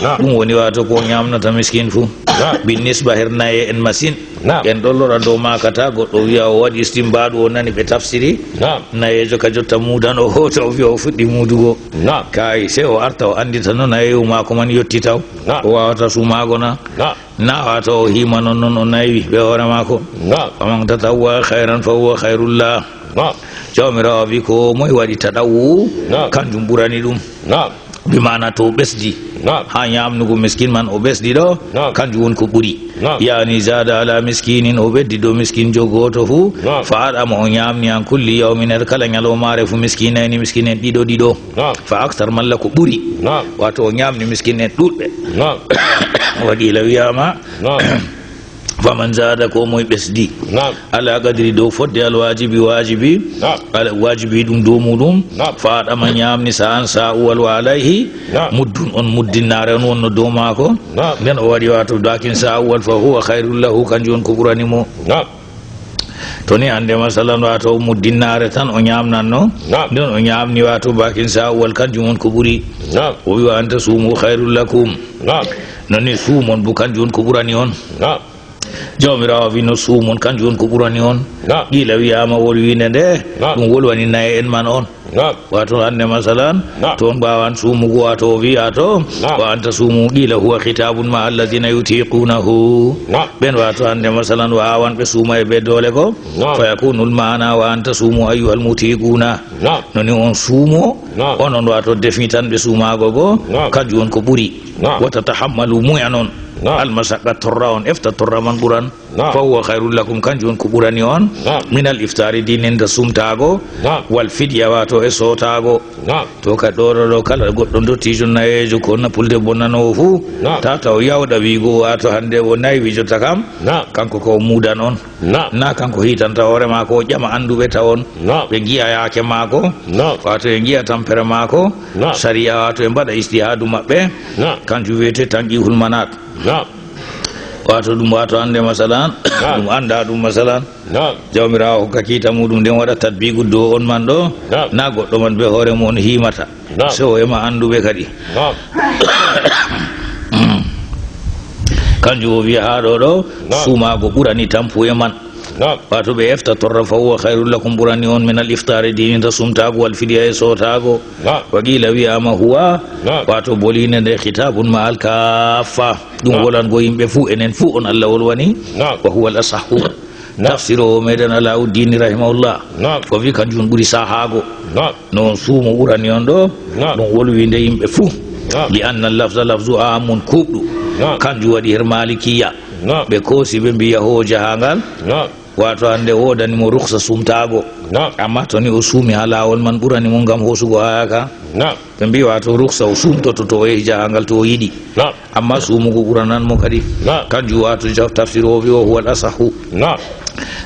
Naam. Ɗum woni wato ko o ñamnata miskin fu. Naam. Bin nisba her naye en masin. Naam. En ɗollora dow makata goɗɗo wiya o waɗi istimbaɗu o nani ɓe tafsiri. Naam. Nayejo ka jotta mudan o hota o wiya o fuɗɗi mudugo. Naam. Kay sey o arta o andita no nayewu mako man yotti taw. Naam. O wawata sumago na. Naam. Na wato o hima non non o naywi be hoore mako. Naam. Faman tatawwa khairan fa huwa khairul lah. Naam. Jawmirawo wi ko moy waɗi taɗawu. Naam. Kanjum ɓurani ɗum. Naam. Bi mana to o ɓesdi. Naam. Ha ñamnugo miskin man o ɓesdi ɗo. Naam. Kanjum won ko ɓuri. Naam. Yani zada ala miskinin o ɓeddi dow miskinjo goto fu. Naam. Fa aɗama o ñamni an kulli yawmin her kala ñalomare fu miskinayni miskin en ɗiɗo ɗiɗo. Naam. Fa aktar malla ko ɓuri. Naam. Wato o ñamni miskin en ɗuɗɓe. Naam. Waɗi la wiyama. Naam. Faman zada ko moy ɓesdi. Naam. Ala qadri dow fodde al wajibi wajibi. Naam. Ala wajibi ɗum dow muɗum. Naam. Fa aɗama ñamni sa'an sa'uwal wa alayhi. Naam. Muddun on muddinnare on wonno dow mako. Naam. Nden o waɗi wato dakin sa'uwal fa huwa khairul lahu kanjum on ko ɓurani mo. Naam. To ni hande masalan wato muddinnare tan o ñamnanno. Naam. Nden o ñamni wato bakin sa'uwal kanjum on ko ɓuri. Naam. O wi wa anta sumu khairul lakum. Naam. Non ni sumon bo kanjum on ko ɓurani on. Naam. Jawmiraawo wi no suumon, kanjum woni ko ɓurani on. Naam. Qiila wi'aama wol wiinde nde, naam, ɗum wolwani naye en man on. Naam. Waato hannde masalan, naam, to on mbaawaan suumugo, waato o wi'a to, naam, wa an tasuumu, qiila huwa khitaabun ma'a alladhina yutiqunahu. Naam. Ɓen waato hannde masalan waawan ɓe suuma e ɓe doole ko, naam, fa yakunul maana wa an tasuumu ayyuhal mutiquna. Naam. No ni on suumo, naam, onon waato defitanɓe suumaago go, naam, kanjum woni ko ɓuri. Naam. Wa tatahammalu, muyan on. Naam. Al mashaqqa, torra on efta torra man ɓuran. Naam. Fa huwa khairul lakum, kanjum woni ko ɓurani on. Naam. Min al iftari, diininta sumtaago. Naam. Wal fidya, waato e sootaago. Naam. To ka ɗo, ɗo, ɗo, kala goɗɗo ndottiijo nayeejo ko na pulde bonnanoowo fuu, naam, tata o yawɗa wiigo waato hannde o nayi wijota kam, naam, kanko ko o muudan on. Naam. Na kanko hiitanta hoore maako, o ƴama annduɓe tawon. Naam. Ɓe ngi'a yaake maako. Naam. Waato ɓe ngi'a tampere maako. Naam. Sariya waato ɓe mbaɗa ijtihaadu maɓɓe. Naam. Kanjum wiyetee tanqihul manaat. Naam. Waato ɗum, waato hannde masalan, naam, ɗum annda ɗum masalan. Naam. Jawmiraawo hokka kiita muuɗum nden waɗa tatbiiqu dow on man ɗo. Naam. Na goɗɗo man be hoore mum on hiimata. Naam. Sewo e ma annduɓe kadi. Naam. Kanjum o wi'a haa ɗo ɗo, naam, suumaago ɓurani tampuye man. Naam. Waato ɓe efta torra, fa huwa khairul lakum, ɓurani on, min al iftari, diininta sumtaago, wal fidya e sootaago. Naam. Wa qiila wi'aama huwa, naam, waato boliinde nde, khitaabun ma'al kaaffa. Ɗum, naam, wolwango yimɓe fuu, enen fuu on Allah wolwani. Naam. Wa huwa al asahhu. Naam. Tafsiroowo meɗen Alauddin rahimahullah. Naam. O wi kanjum ɓuri sahaago. Naam. No on suumo ɓurani on ɗo, naam, ɗum wolwinde yimɓe fuu. Naam. Li anna lafza, lafzu amun kuuɓɗu. Naam. Kanjum waɗi her Malikiya. Naam. Ɓe koosi ɓe mbiya ho jahangal. Naam. Waato hannde woodani mo ruksa sumtaago. Naam. Amma to ni o suumi haa laawol man ɓurani mo ngam hoosugo aya ka. Naam. Ɓe mbi waato ruksa o suumtoto to o yehi jahangal to o yiɗi. Naam. Amma suumugo ɓuranan mo kadi. Naam. Kanjum waato ja-, tafsir o wi o huwa al asahu. Naam.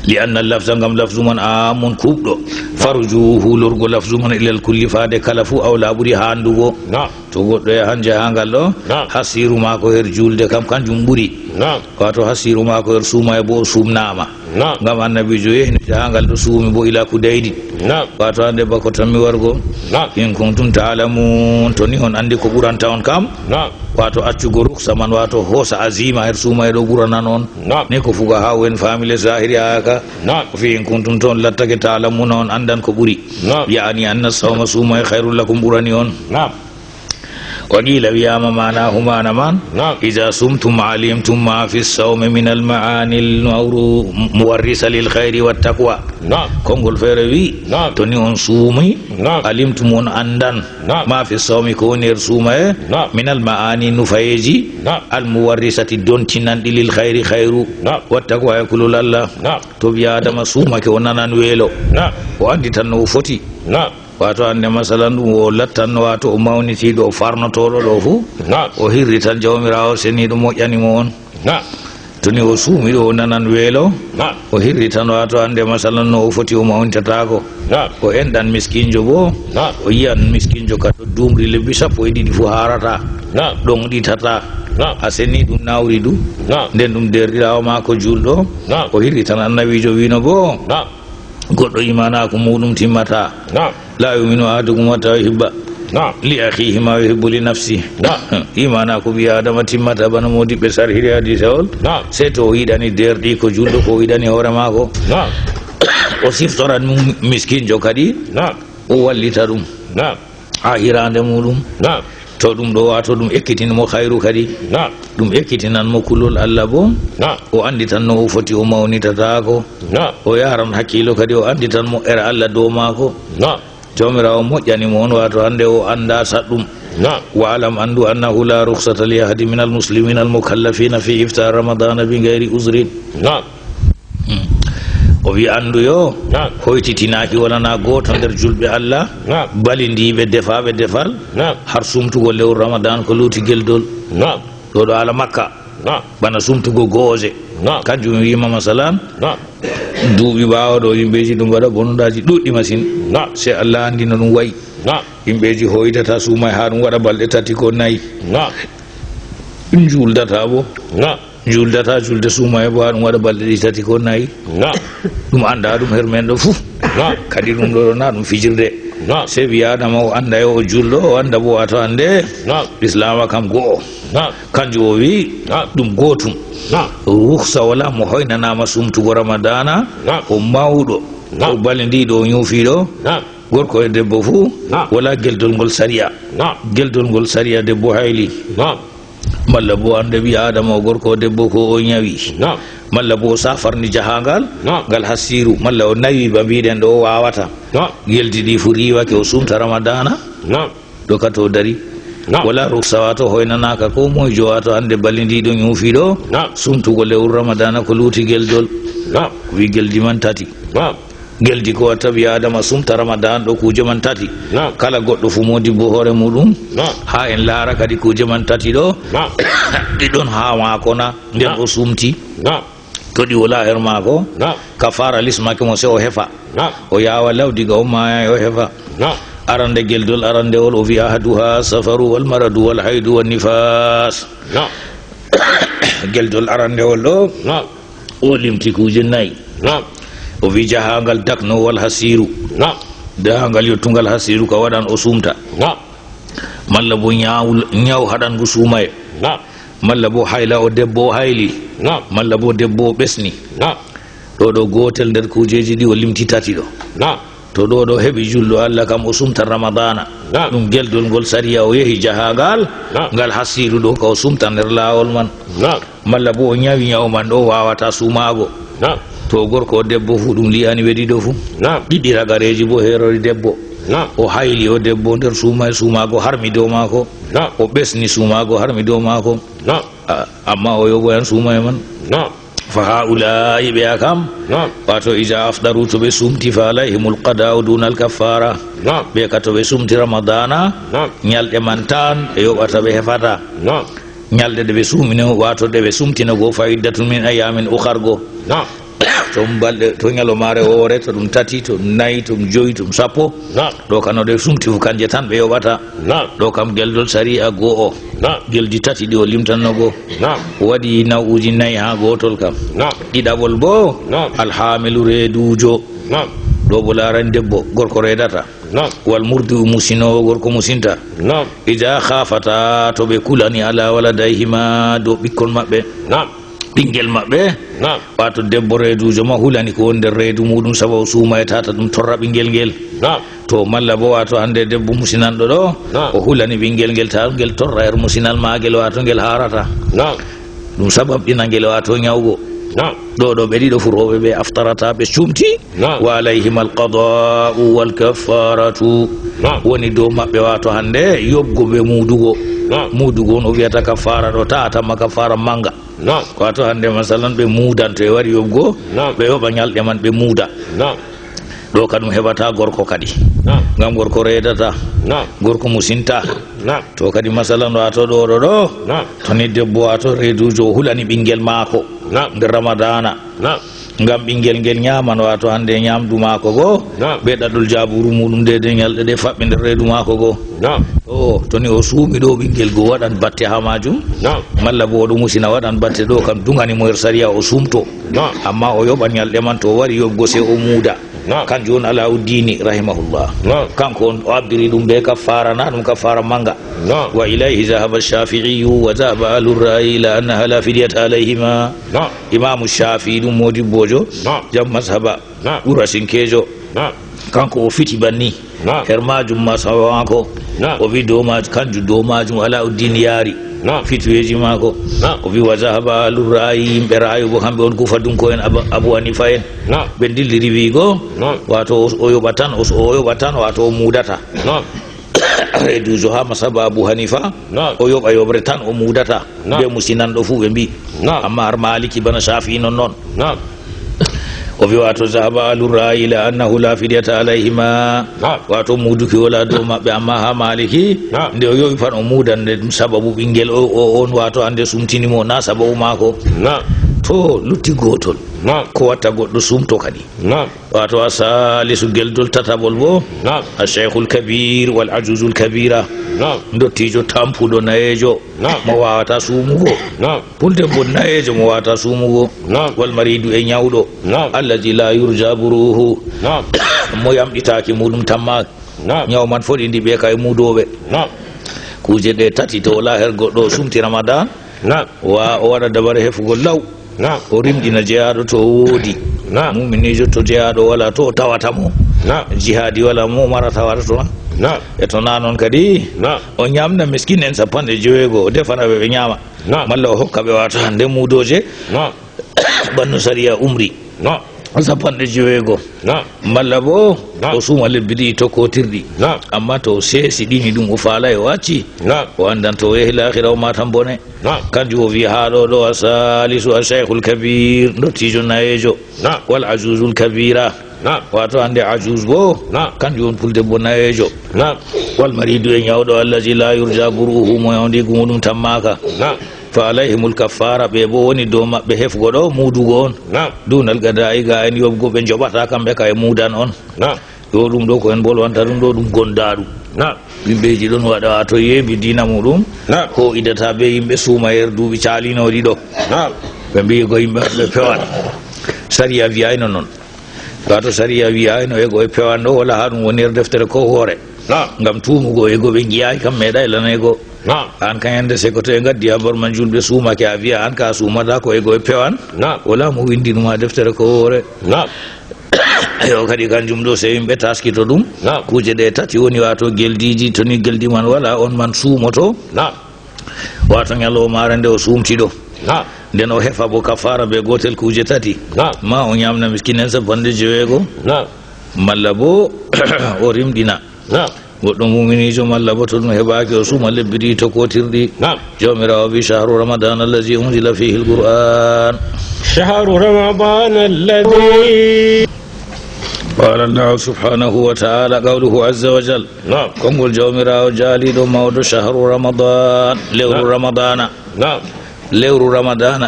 Li anna lafza, ngam lafzu man amun kuuɓɗo. Farjuhu, lorgo lafzu man ilal kulli, faade kala fuu, awla ɓuri haandugo. Naam. To goɗɗo yahan jahangal ɗo, naam, hasiru maako her julde kam kanjum ɓuri. Naam. Waato hasiru maako her suuma e bo o suumnaama. Naam. Ngam annabiijo yehni jahangal ɗo suumi bo ila kudaydin. Naam. Waato hannde bako tammi wargo. Naam. In kuntum ta'lamun, to ni on anndi ko ɓuranta on kam. Naam. Waato accugo ruksa man, waato hoosa azima her suuma e ɗo ɓuranan on. Naam. Ni ko fuqaha'u en faami le zahiri aya ka. Naam. Ko fi in kuntum to on lattake ta'lamuna on anndan ko ɓuri. Naam. Ya'ani anna sawma, suuma e khairul lakum, ɓurani on. Naam. Wa qiila wi'aama maanaahu maana man. Naam. Iza sumtum alimtum ma fi sawmi min al ma'ani al mawru-, muwarrisa lil khayri wat taqwa. Naam. Konngol feere wi, naam, to ni on suumi, naam, alimtum on anndan, naam, ma fi sawmi ko woni her suuma e, naam, min al ma'ani nufayeeji, naam, al muwarrisati dontinanɗi lil khayri khayru, naam, wat taqwa e kulol Allah. Naam. To ɓii Aadama suumake o nanan weelo. Naam. O anndi tan no o foti. Naam. Waato hannde masalan ɗum o lattanno waato o mawnitiiɗo o farnotooɗo ɗo fuu. Naam. O hirri tan Jawmiraawo seniiɗo moƴƴani mo on. Naam. To ni o suumi ɗo o nanan weelo. Naam. O hirri tan waato hannde masalan no o foti o mawnitataako. Naam. O enɗan miskinjo boo. Naam. O yi'an miskinjo ka to duumri lebbi sappo e ɗiɗi fuu haarataa. Naam. Ɗoŋɗitataa. Naam. A seni ɗum nawri du. Naam. Nden ɗum deerɗiraawo maako juulɗo. Naam. O hirri tan annabiijo wiino boo. Naam. Goɗɗo imaanaaku muuɗum timmataa. Naam. La yu'minu ahadukum hatta yuhibba, naam, li akhihi ma yuhibbu li nafsi. Naam. Imaanaaku ɓii Aadama timmataa bana moodiɓɓe sarhiri hadiisawol. Naam. Sey to o yiɗani deerɗiiko juulɗo ko o yiɗani hoore maako. Naam. O siftoran mum miskinjo kadi. Naam. O wallita ɗum. Naam. Haa hiraande muuɗum. Naam. To ɗum ɗo, waato ɗum ekkitin mo khayru kadi. Naam. Ɗum ekkitinan mo kulol Allah boo. Naam. O annditan no o foti, o mawnitataako. Naam. O yaran hakkiilo kadi, o annditan mo era Allah dow maako. Naam. Jawmiraawo moƴƴani mo on, waato hannde o anndaa saɗɗum. Naam. Wa alam, anndu, annahu la rukhsata li ahadin min al muslimina al mukallafina fi iftar ramadana bi ghayri uzrin. Naam. Hmm. O wi, anndu yo, naam, hoytitinaaki, wonanaa gooto nder julɓe Allah, naam, balindiiɓe, defaaɓe defal, naam, har sumtugol lewru Ramadan ko luuti geldol. Naam. Ɗo ɗo haala Makka. Naam. Bana sumtugo gooje. Naam. Kanjum wi'ima, masalan, naam, duuɓi ɓaawo ɗo, yimɓeeji ɗum waɗa bonondaaji ɗuuɗɗi masin. Naam. Sey Allah anndi no ɗum wa'i. Naam. Yimɓeeji hoytata suumay haa ɗum waɗa balɗe tati ko nayi. Naam. Ɗum juuldata bo. Naam. Juuldata julde suumaye bo, haa ɗum waɗa balɗe ɗiɗi, tati ko nayi. Naam. Ɗum anndaa ɗum her men ɗo fuu. Naam. Kadi ɗum ɗo ɗo na ɗum fijirde. Naam. Sey ɓii Aadama o annda yo o julɗo, o annda bo waato hannde Naam. Islaama kam go'o. Naam. Kanjum o wi'i Naam. Ɗum gootum. Naam. Ruksa wala mo hoynanaama sumtugo Ramadaana, Naam. O mawɗo, Naam. O balindiiɗo, o nyuufiiɗo. Naam. Gorko e debbo fuu Naam. Wala geldol ngol sariya. Naam. Geldol ngol sariya debbo hayli. Naam. Malla bo hannde ɓii Aadama o gorko o debbo ko o nyawi. Naam. Malla bo o safarni jahaangal Naam. Ngal hasiiru, malla o nawi ba mbiɗen ɗo o waawata. Naam. Geldi ɗi fuu riiwake o sumta Ramadaana. Naam. Ɗo ka to dari. Naam. Wala ruksa waato hoynanaaka ko moy jo waato hannde balindiiɗo nyuufiiɗo. Naam. Sumtugo lewru Ramadaana ko luuti geldol. Naam. Ko wi geldi man tati. Naam. Geldi ko watta ɓii Aadama sumta Ramadan ɗo kuuje man tati. Naam. Kala goɗɗo fuu modibbo hoore muɗum. Naam. Haa en laara kadi kuuje man tati ɗo. Naam. Ɗi ɗon haa maako na, nden Naam. O sumti. Naam. To ɗi wala her maako, Naam. Kafaara lismake mo sey o hefa. Naam. O yaawa law diga o maaya o hefa. Naam. Arande geldol arandewol o wi'i ahaduha safaru wal maradu wal haydu wan nifaas. Naam. Geldol arandewol ɗo, Naam. O limti kuuje nayi. Naam. O wi'i jahaangal dakno wal hasiiru. Naam. Jahaangal yottungal hasiiru ka waɗan o sumta. Naam. Malla bo nyaw, nyaw haɗangu suumaye. Naam. Malla bo hayla o debbo o hayli. Naam. Malla bo debbo o ɓesni. Naam. Ɗo ɗo gootel nder kuujeeji ɗi o limti tati ɗo. Naam. To ɗo ɗo heɓi julɗo Allah kam o sumtan Ramadaana. Naam. Ɗum geldol ngol sariya o yehi jahaangal. Naam. Ngal hasiiru ɗo ka o sumtan nder laawol man. Naam. Malla bo o nyawi nyaw man ɗo o waawata suumaago. Naam. To o gorko o debbo fuu ɗum li'ani ɓe ɗiɗo fuu. Naam. Ɗiɗi ragareeji bo heerori debbo. Naam. O hayli o debbo nder suumay suumaago harmi dow maako. Naam. O ɓesni suumaago harmi dow maako. Naam. A-, amma o yoɓoyan suumay man. Naam. Fa haa'ulaa'i ɓeya kam. Naam. Waato iza afdaru to ɓe sumti fa alayhimul qadaa'u dunal kaffaara. Naam. Ɓe ka to ɓe sumti Ramadaana. Naam. Nyalɗe man tan ɓe yoɓata ɓe hefata. Naam. Nyalɗe ɗe ɓe suumino, waato ɗe ɓe sumtino go, fa iddatun min ayyaamin ukhar go. Naam. To ɗum balɗe, to nyalomaare woore, to ɗum tati, to ɗum nayi, to ɗum joyi, to ɗum sappo. Naam. Ɗo kam no ɗe sumti fu kanje tan ɓe yoɓata. Naam. Ɗo kam geldol sari'a go'o. Naam. Geldi tati ɗi o limtanno go. Naam. O waɗi naw'uuji nayi haa gootol kam. Naam. Ɗiɗaɓol bo, Naam. Alhaamilu reeduujo. Naam. Ɗo bo laaran debbo, gorko reedata. Naam. Wal murdi'u musinoowo, gorko musinta. Naam. Iza khafata to ɓe kulani ala waladayhima dow ɓikkon maɓɓe. Naam. Ɓinngel maɓɓe. Naam. Waato debbo reeduujo ma hulani ko woni nder reedu muuɗum sabu o suumayata ta ɗum torra ɓinngel ngel. Naam. To malla bo waato hannde debbo musinanɗo ɗo, Naam. O hulani ɓinngel ngel ta ngel torra her musinal maagel waato ngel haarata. Naam. Ɗum sabab ɗina ngel waato nyawgo. Naam. Ɗo ɗo ɓe ɗiɗo fuu rooɓe ɓe aftarata ɓe sumti. Naam. Wa alayhima alqadaa'u wal kaffaratu. Naam. Woni dow maɓɓe waato hannde yoɓgo ɓe muudugo. Naam. Muudugo on o wi'ata kaffaara ɗo ta atamma kaffaara mannga. Naam. Waato hannde masalan ɓe muudan to e wari yoɓgo, Naam. Ɓe yoɓa nyalɗe man ɓe muuda. Naam. Ɗo ka ɗum heɓata gorko kadi. Naam. Ngam gorko reedata. Naam. Gorko musinta. Naam. To kadi masalan waato ɗo ɗo ɗo. Naam. To ni debbo waato reeduujo o hulani ɓinngel maako. Naam. Nder Ramadaana. Naam. Ngam ɓinngel ngel nyaaman waato hannde nyaamdu maako go. Naam. Be ɗaɗol jaaburu muuɗum deydey nyalɗe ɗe faɓɓi nder reedu maako go. Naam. To, to ni o suumi ɗo ɓinngel go waɗan batte haa maajum. Naam. Malla bo o ɗo musina waɗan batte ɗo kam duŋani mo her sariya o suumto. Naam. Amma o yoɓan nyalɗe man to o wari yoɓgo sey o muuda. Naam. Kanjum on Alauddini rahimahullah. Naam. Kanko on o abbiri ɗum be kaffaara, na ɗum kaffaara mannga. Naam. Wa ilayhi zahaba Shafi'iyyu wa zahaba ahlur ra'yi ila annaha la fidyata alayhima. Naam. Imaamu Shafi'i ɗum moodibboojo, Naam. Jam mazhaba, Naam. Ɓurasinkeejo. Naam. Kanko o fiti banni. Naam. Her maajum mazhaba maako. Naam. O wi dow maajum, kanjum dow maajum Alauddin yaari. Naam. Fituweeji maako. Naam. O wi wa zahaba ahlur ra'yi, yimɓe ra'ayu bo kamɓe on kufa dunko en Aba-, Abu Hanifa en. Naam. Ɓe ndilliri wi'go, Naam. Waato o, o yoɓa tan, o, o yoɓa tan, waato o muudata. Naam. Reeduujo haa mazhaba Abu Hanifa, Naam. O yoɓa yoɓre tan o muudata. Naam. Be musinanɗo fuu ɓe mbi'i. Naam. Amma har Maliki bana Shafi'i non non. Naam. O wi waato zahaba ahlur ra'yi ila annahu la fidyata alayhima. Naam. Waato muuduki wala dow maɓɓe, amma haa Maliki, Naam. Nde o yoɓi pat o muudan nde ɗum sababu ɓinngel o, o, on waato hannde sumtini mo, na sababu maako. Naam. To lutti gootol. Naam. Ko watta goɗɗo sumto kadi. Naam. Waato asalisu geldol tataɓol bo. Naam. Ashaykhul kabir wal ajuzul kabira. Naam. Ndottiijo tampuɗo nayeejo. Naam. Mo waawata suumugo. Naam. Puldebbo nayeejo mo waawata suumugo. Naam. Wal maridu e nyawɗo. Naam. Allazi la yurja buruhu. Naam. Mo yamɗitaaki muuɗum tamma. Naam. Ñaw man foɗindi ɓe kay muudooɓe. Naam. Kuuje ɗe tati, to wala her goɗɗo o sumti Ramadan. Naam. Wa o waɗa dabare hefugol law. Naam. O rimɗina jeyaaɗo to o woodi. Naam. Muminiijo to jeyaaɗo wala to o tawata mo. Naam. Jihaadi wala mo o marata wata to na. Naam. E to na noon kadi. Naam. O ñaamna miskin en sappanɗe joweego, o defana ɓe ɓe ñaama. Naam. Malla o hokka ɓe wato hannde muudooje. Naam. Ɓanno sariya umri. Naam. Sappanɗe joweego. Naam. Malla bo Naam. o suuma lebbi ɗiɗi tokkotirɗi. Naam. Amma to o seesi ɗini ɗum o faalay o acci. Naam. O anndan to o yehi laahira o matan bone. Naam. Kanjum o wiya haa ɗo ɗo a salisu a shaykhul kabir, ndottiijo nayeejo. Naam. Wal ajuzul kabira. Naam. Wato hannde ajuz bo. Naam. Kanjum won puldebbo nayeejo. Naam. Wal maridu e ñawɗo allazi la yurja buruhu mo yawndi gumuɗum tammaka. Naam. Fa alayhimul kaffara, ɓe bo woni dow maɓɓe hefgo ɗo muudugo on. Naam. Dunal gada'i ga en yoɓgo ɓe njoɓata kamɓe ka e muudan on. Naam. Yo ɗum ɗo ko en bolwanta ɗum ɗo ɗum gonda ɗum. Naam. Yimɓeji ɗon waɗa wato yeebi diina muɗum. Naam. Ko idata be yimɓe suumayer duuɓi caalinoɗi ɗo. Naam. Ɓe mbi ko yimɓe ɓe pewan. Sariya wiyayno noon. Wato sariya wiyayno ego e pewan ɗo wala ha ɗum woni nder deftere ko hoore. Naam. Ngam tumugo ego ɓe ngiyayi kam meeɗa e lanaygo. Naam. An kan yande seko to e ngaddi habar man julɓe suumake a wiya an ka suumata ko ego e pewan. Naam. Wala mo windinuma deftere ko hoore. Naam. Yo kadi kanjum ɗo se yimɓe taskito ɗum. Naam. Kuuje ɗe tati woni wato geldiji to ni geldi man wala on man suumoto. Naam. Wato ñalawmaare nde o suumti ɗo. Naam. Nden o hefa bo kafara be gotel kuuje tati. Naam. Ma o ñamna miskinen sappanɗe joweego. Naam. Malla bo o rimɗina. Naam. Goɗɗo muminiijo malla bo to ɗum heɓaaki o suuma lebbi ɗiɗi tokkotirɗi. Naam. Jawmiraawo wi, "Shahru Ramadan allazi unzila fihi al-Qur'an." شهر رمضان الذي Qala Allahu subhanahu wa ta'ala, qawluhu azza wa jal. Naam. Konngol Jawmiraawo jaaliiɗo mawɗo, "Shahru Ramadan," lewru Naam. Ramadana. Naam. Lewru Ramadana,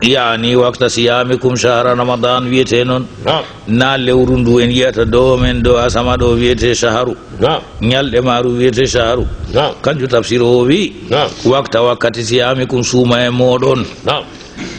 yani waqta siyamikum shahra Ramadan wiyete noon. Naam. Na lewru ndu en yiyata dow men ɗo asama ɗo wiyete shahru. Naam. Ñalɗe maaru wiyete shahru. Naam. Kanjum tafsir o wi, Naam. waqta wakkati siyamikum suuma e mooɗon. Naam.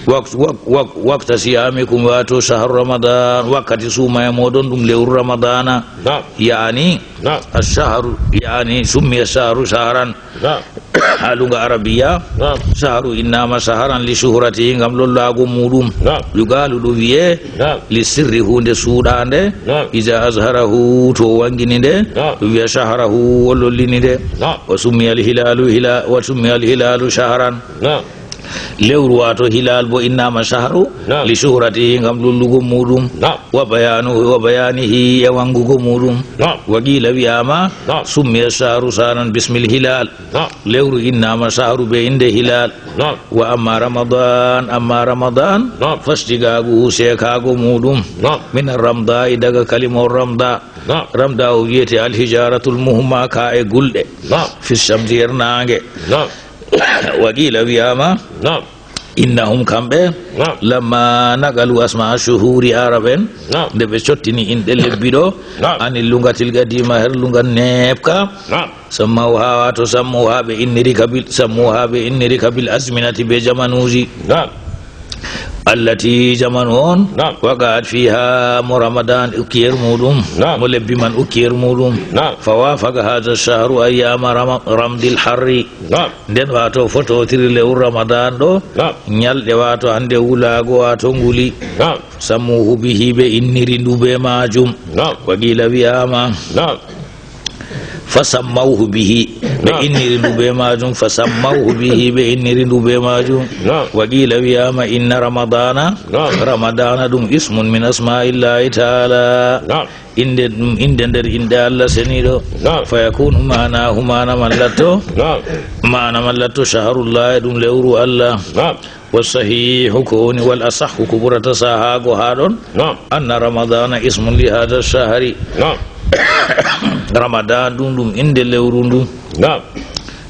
Wak-, wak-, wak-, waqta siyamikum wato shahru Ramadan, wakkati suuma e mooɗon ɗum lewru Ramadana. Naam. Yani, Naam. Ash-shahru, yani summiya ash-shahru shahran. Naam. Ha lunga Arabiya, Naam. Shahru innama shahran li shuhratihi, ngam lollaago muɗum. Naam. Yuqalu ɗum wiye, Naam. Li sirri huunde suuɗaande, Naam. Iza azharahu, to o wangini nde, Naam. Ɗum wiya shahrahu, o lollini nde. Naam. Wa summiya al-hilalu hila-, wa summiya al-hilalu shahran. Naam. Lewru wato hilal bo innama shahru Naam. Li shuhratihi ngam lollugo muɗum. Naam. Wa bayanu, wa bayanihi e wangugo muɗum. Naam. Wa qila wiyama Naam. Summiya shahru shahran bismil hilal. Naam. Lewru innama shahru be inde hilal. Naam. Wa amma Ramadan, amma Ramadan Naam. Fastigagu sekago muɗum. Naam. Min ramda daga kalimor ramda. Naam. Ramda o wiyete alhijaratul muhma ka e gulɗe. Naam. Fi shamsi er nange. Naam. Wa qila wiyama Naam. Innahum kamɓe Naam. Lamma naqalu asma shuhuri arab en Naam. Nde ɓe cottini inɗe lebbi ɗo Naam. Ani lungatil gadima her lunga neɓka Naam. Sammaw ha wato sammu ha ɓe inniri kabil sammu ha ɓe inniri kabil azminati be jamanuji Naam. Allati jamanu on Naam. Waqa'at fiha mo Ramadan ukki her muɗum Naam. Mo lebbi man ukki her muɗum Naam. Fa wafaqa hadha shahru ayyama rama-, ramdil harri Naam. Nden wato fototiri lewru Ramadan ɗo Naam. Ñalɗe wato hande wulago wato nguli Naam. Sammuhu bihi ɓe inniri ndu be majum Naam. Wa qila wiyama Naam. Fa sammawhu bihi ɓe Naam. Inniri ndu be majum fa sammawhu bihi ɓe inniri ndu be majum Naam. Wa qila wiyama inna ramadana Naam. Ramadana ɗum ismun min asma'illahi ta'ala Naam. Inde ɗum inde nder inɗe Allah seniɗo Naam. Fa yakunu manahu mana man latto Naam. Mana man latto shaharullahi ɗum lewru Allah Naam. Wa sahihu ko woni wal asahhu ko ɓurata sahago ha ɗon Naam. Anna ramadana ismun li hada shahri Naam. Ramadan ɗum ɗum inde lewru ndu Naam.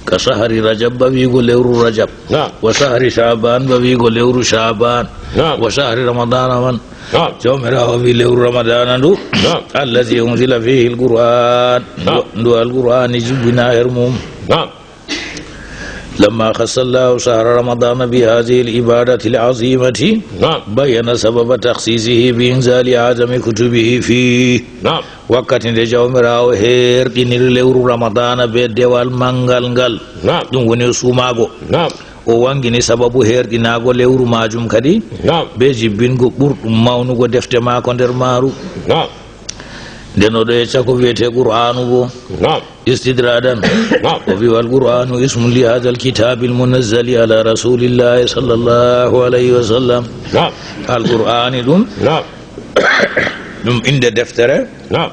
Ka shahri rajab ba wigo lewru rajab Naam. Wa shahri shaban ba wigo lewru shaban Naam. Wa shahri ramadana man Naam. Jawmirawo wi lewru ramadana ndu Naam. Allazi unzila fihi alquran Naam. Ndu alqurani jibbina her mum Naam. لما خص الله شهر رمضان بهذه العبادة العظيمة، نعم. بين سبب تخصيصه بإنزال أعظم كتبه فيه. نعم. Wakkati nde Jawmiraawo heerɗiniri lewru Ramadana be dewal manngal ngal, نعم. Ɗum woni o suumaago. نعم. O wangini sababu heerɗinaago lewru maajum kadi, نعم. Be jibbingo ɓurɗum mawnugo defte maako nder maaru. نعم. Nden o ɗo yecca ko wiyetee Qur'aanu bo. نعم. Istidradan. نعم. O wi, "والقرآن اسم لهذا الكتاب المنزل على رسول الله صلى الله عليه وسلم." نعم. Alqur'aani ɗum, نعم. Ɗum innde deftere, نعم.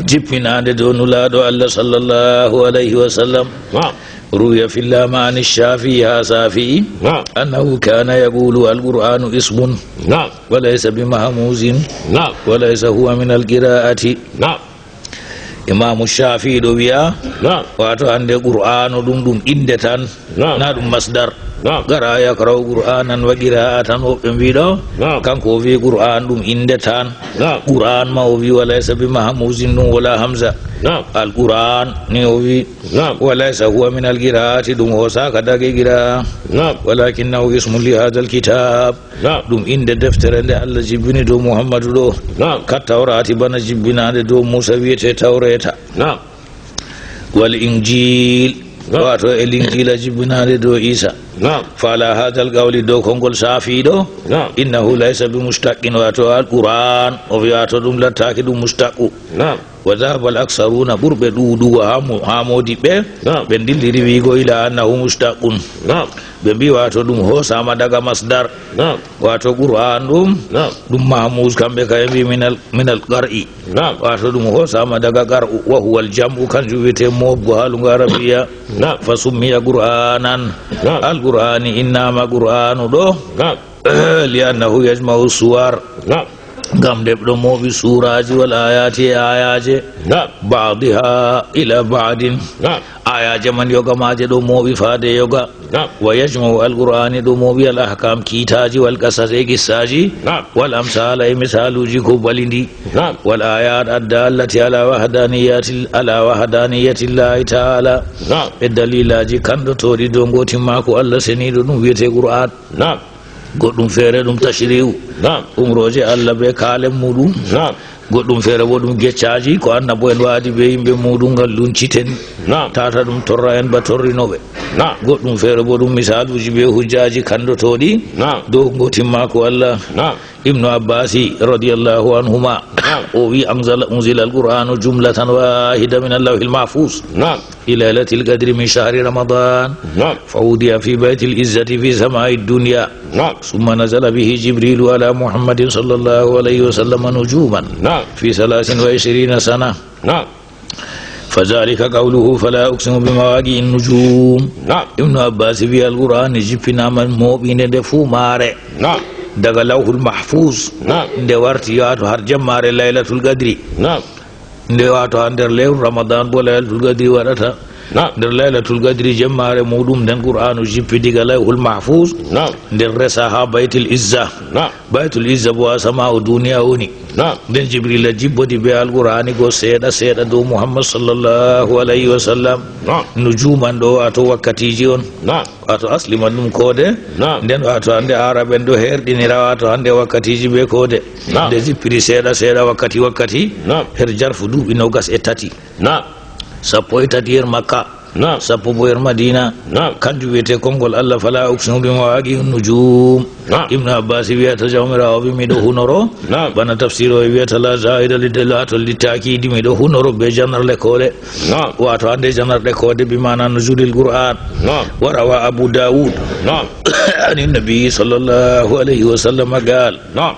Jippinaande dow Nulaaɗo Allah sallallahu alayhi wa sallam. نعم. روي في اللامعان الشافعي ها شافعي، نعم. أنه كان يقول: "القرآن اسم، نعم. وليس بمهموز، نعم. وليس هو من القراءة." نعم. Imaamu Shaafi'i ɗo wi'a, نعم. Waato hannde Qur'aanu ɗum, ɗum innde tan, نعم. Na ɗum masdar. نعم. قرأ يقرأ قرآنا وقراءة, woɓɓe mbi'i ɗo, نعم. Kanko o wi'i Qur'aan ɗum innde tan. نعم. Qur'aan ma o wi'i وليس بمهموز ɗum wala hamza. نعم. Al-Qur'aan ni o wi'i. نعم. وليس هو من القراءة, ɗum hoosaaka daga qira'a. نعم. ولكنه اسم لهذا الكتاب. نعم. Ɗum innde deftere nde Allah jibbini dow Muhammadu ɗo. نعم. كالتوراة, bana jibbinaande dow Muusa wiyetee Tawreeta. نعم. والإنجيل, نعم. Waato e Linjiila jibbinaande dow Iisa. نعم. فعلى هذا القول, dow konngol Shaafi'i ɗo, نعم. إنه ليس بمشتق, waato Al-Qur'aan, o wi'a to ɗum lattaaki ɗum mushtaqqu. نعم. وذهب الأكثرون, ɓurɓe ɗuuɗugo haa mo-, haa moodiɓɓe, نعم. Ɓe ndilliri wi'go إلى أنه مشتق. نعم. Ɓe mbi'i waato ɗum hoosaama daga masdar. نعم. Waato Qur'aan ɗum, نعم. Ɗum mahmuuz, kamɓe kay mbi'i من ال-, من القرء. نعم. Waato ɗum hoosaama daga qar'u, وهو الجمع, kanjum wiyetee mooɓgo haa luŋngo Arabiya. نعم. فسمي قرآنا. نعم. Al-Qur'aani innaama Qur'aanu ɗo. نعم. لأنه يجمع السور. نعم. Ngam nde ɗo mooɓi suuraaji والآيات e aayaaje. نعم. بعضها إلى بعض. نعم. Aayaaje man yoga maaje ɗo mooɓi faade yoga. نعم. ويجمع, Al-Qur'aani ɗo mooɓi الأحكام kiitaaji والقصص e qissaaji. نعم. والأمثال e misaaluuji ko bali ndi. نعم. والآيات الدالة على وحدانية, على وحدانية الله تعالى. نعم. E daliilaaji kanndotooɗi dow ngootimmaaku Allah seniiɗo ɗum wiyetee Qur'aan. نعم. Goɗɗum feere ɗum tashri'u. نعم. Umrooje Allah bee kaalen muuɗum. نعم. Goɗɗum feere bo ɗum geccaaji ko annabo'en waadi bee yimɓe muuɗum ngam lunciten. نعم. Tata ɗum torra en ba torrinooɓe. نعم. Goɗɗum feere bo ɗum misaaluuji bee hujjaaji kanndotooɗi. نعم. Dow ngootimmaaku Allah. نعم. Ibnu Abbaasi radiyallahu anhuma, نعم. O wi'i, أنزل، أنزل القرآن جملة واحدة من اللوح المحفوظ. نعم. في ليلة القدر من شهر رمضان. نعم. فوضع في بيت العزة في سماء الدنيا. نعم. ثم نزل به جبريل على محمد صلى الله عليه وسلم نجوما. نعم. في ثلاث وعشرين سنة. نعم. فذلك قوله: "فلا أقسم بمواقع النجوم". نعم. Ibnu Abbaas wi'i, Alqur'aani jippinaama mooɓinde nde fuu maare. نعم. Daga Lawhul Mahfuus. نعم. Nde warti yaato har jemmaare Laylatul Qadri. نعم. Nde waato haa nder lewru Ramadan bo Laylatul Qadri waɗata. Naam. Nder Laylatul Qadri jemmaare muuɗum nden Qur'aanu jippi diga Lawhul Mahfuus. Naam. Nden resa haa Baytul Izza. Naam. Baytul Izza bo haa samaa'u duniya woni. Naam. Nden Jibrila jibbodi bee Alqur'aani go seeɗa seeɗa dow Muhammad sallallahu alayhi wa sallam. Naam. Nujuuman ɗo waato wakkatiiji on. Naam. Waato asli man ɗum koode. Naam. Nden waato hannde Aarab en ɗo herɗinira waato hannde wakkatiiji bee koode. Naam. Nde jippiri seeɗa seeɗa wakkati wakkati. Naam. Her jarfu duuɓi noogas e tati. Naam. Sappo e tati her Makka. Naam. Sappo bo her Madiina. Naam. Kanjum wiyetee konngol Allah, "Fala uqsimu bi mawaqi'in nujum." Naam. Ibnu Abbaas wiyata Jawmiraawo wi miɗo hunoro. Naam. Bana tafsir o wiyata la zaida lid-, laato littakiidi, miɗo hunoro be janarle koode. Naam. Waato hannde janarɗe koode bi maana nuzulil Qur'an. Naam. Wa rawa Abu Dawud. Naam. Ani Nabi sallallahu alayhi wa sallam qaal. Naam.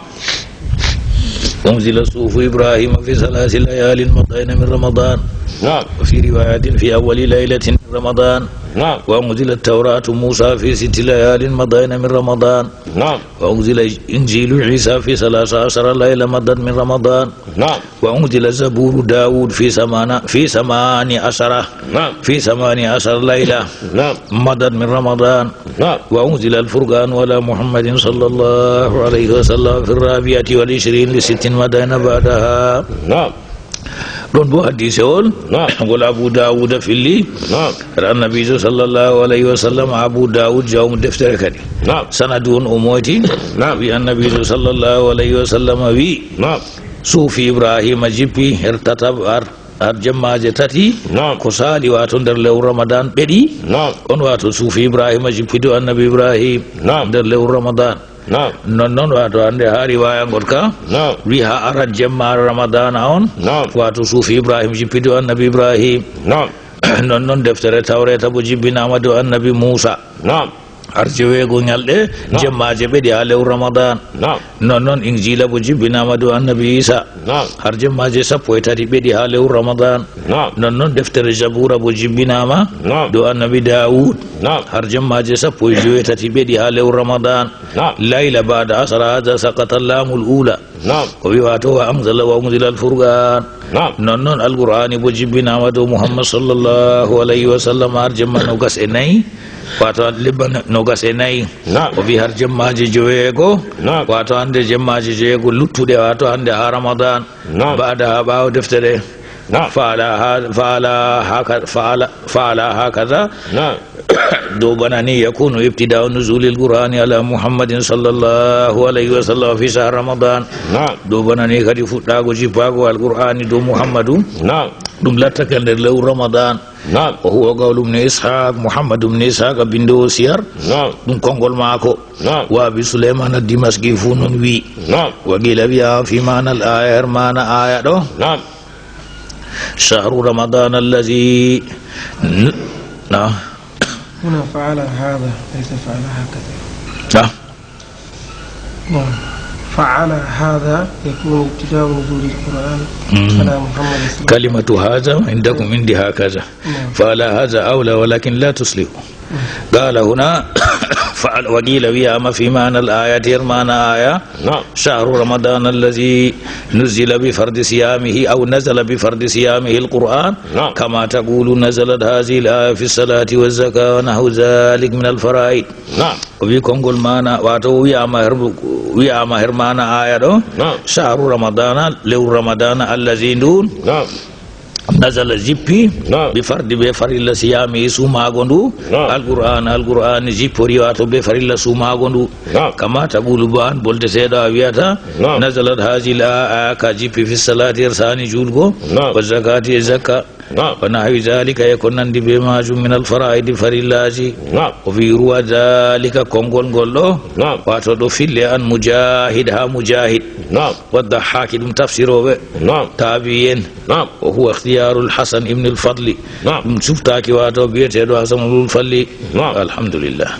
أنزل صحف إبراهيم في ثلاث ليال مضين من رمضان. نعم. وفي رواية في أول ليلة من رمضان. نعم. وأنزل التوراة موسى في ست ليال مضين من رمضان. نعم. وأنزل إنجيل عيسى في ثلاث عشر ليلة مضت من رمضان. نعم. وأنزل زبور داود في ثمان، في ثمان عشر، نعم. في ثمان عشر ليلة، نعم. مضت من رمضان. نعم. وأنزل الفرقان على محمد صلى الله عليه وسلم في الرابعة والعشرين لست مضين بعدها. نعم. Ɗon bo hadisewol, Naam. ngol Abu Dawuda filli. Naam. Aɗa Annabiijo sallallahu alayhi wa sallam, Abu Dawud jawmu deftere kadi. Naam. Sanadu on o moyti. Naam. Wi Annabiijo sallallahu alayhi wa sallam wi, Naam. Suufi Ibrahima jippi her tatab ar, ar jemmaaje tati. Naam. Ko saali wato nder lewru Ramadan ɓeɗi. Naam. On wato suufi Ibrahima jippi dow Annabi Ibrahim Naam. nder lewru Ramadan. Naam. Non non wato hande ha riwaya ngol ka Naam. wi ha aran jemma Ramadana on Naam. wato suufi Ibrahim jippi dow Annabi Ibrahim. Naam. Non non deftere Tawreta bo jibbinama dow Annabi Musa. Naam. Har jeweego ñalɗe Naam. jemmaje ɓeɗi ha lewru Ramadan. Naam. Non non Injila bo jibbinama dow Annabi Isa. Naam. Har jemmaje sappo e tati ɓeɗi ha lewru Ramadan. Naam. Non non deftere Zabura bo jibbinama Naam. dow Annabi Dawud. Naam. Har jemmaje sappo e joweetati ɓeɗi ha lewru Ramadan. Naam. Layla ba'da asra hadha saqata lamul ula. Naam. O wi wato wa anzala wa unzila al-furqan. Naam. Non non Alqur'ani bo jibbinama dow Muhammad sallallahu alayhi wa sallam har jemma nogas e nayi. Wato lebba nogas e nayi. Naam. O wi har jemmaje joweego. Naam. Wato hande jemmaje joweego luttuɗe wato hande ha Ramadan. Naam. Ba'da ha ɓawo deftere. Naam. Fa'ala ha-, fa'ala haka-, fa'ala, fa'ala hakaza. Naam. Dow bana ni yakunu ibtida'u nuzulil Qur'ani ala Muhammadin sallallahu alayhi wa sallam fi shahr Ramadan. Naam. Dow bana ni kadi fuɗɗago jippago Alqur'ani dow Muhammadu. Naam. Ɗum lattake nder lewru Ramadan. Naam. Wa huwa qawlu ibn Ishaq, Muhammad ibn Ishaq bindowo siyar. Naam. Ɗum konngol maako. Naam. Wa Abi Suleyman ad-Dimashqi fu non wi. Naam. Wa qila wiya fi ma'na al-aya, her ma'na aya ɗo. Naam. Shahru Ramadan allazi n-, na. هنا فعل هذا، ليس فعل هكذا. Na. نعم. فعل هذا يكون ابتداء نزول القرآن مم. على محمد صلى الله عليه وسلم. كلمة هذا عندكم عندي هكذا. نعم. فعل هذا أولى ولكن لا تصلح. قال هنا فعل، وقيل وياما في معنى الآية، her ma'na aya. نعم. شهر رمضان الذي نزل بفرض صيامه أو نزل بفرض صيامه القرآن. نعم. كما تقول نزلت هذه الآية في الصلاة والزكاة ونحو ذلك من الفرائض. نعم. O wi konngol ma'na, wato wiyama her, wiyama her ma'na aya ɗo. Naam. Shahru Ramadana, lewru Ramadana, allazi ndun. Naam. Nazala jippi. Naam. Bi fardi be farilla siyami sumago ndu. Naam. Alqur'an, Alqur'an jippori wato be farilla sumago ndu. Naam. Kama taqulu bo an boldeteɗo a wiyata. Naam. Nazalat hazil a, aya ka jippi fi salati her sani julgo. Naam. Wa zakati e zakka. Naam. Wa nahwi zalika e ko nandi be majum min al faraidi farillaji. Naam. O wi ruwa zalika konngol ngol ɗo. Naam. Wato ɗo fille an Mujahid ha Mujahid. Naam. Wa Dahhaki ɗum tafsiroɓe. Naam. Tabi'en. Naam. Wa huwa ikhtiyarul Hasan ibn al Fadli. Naam. Ɗum suftaki wato biyeteɗo Hasan ibn al Fadli. Naam. Alhamdulillah.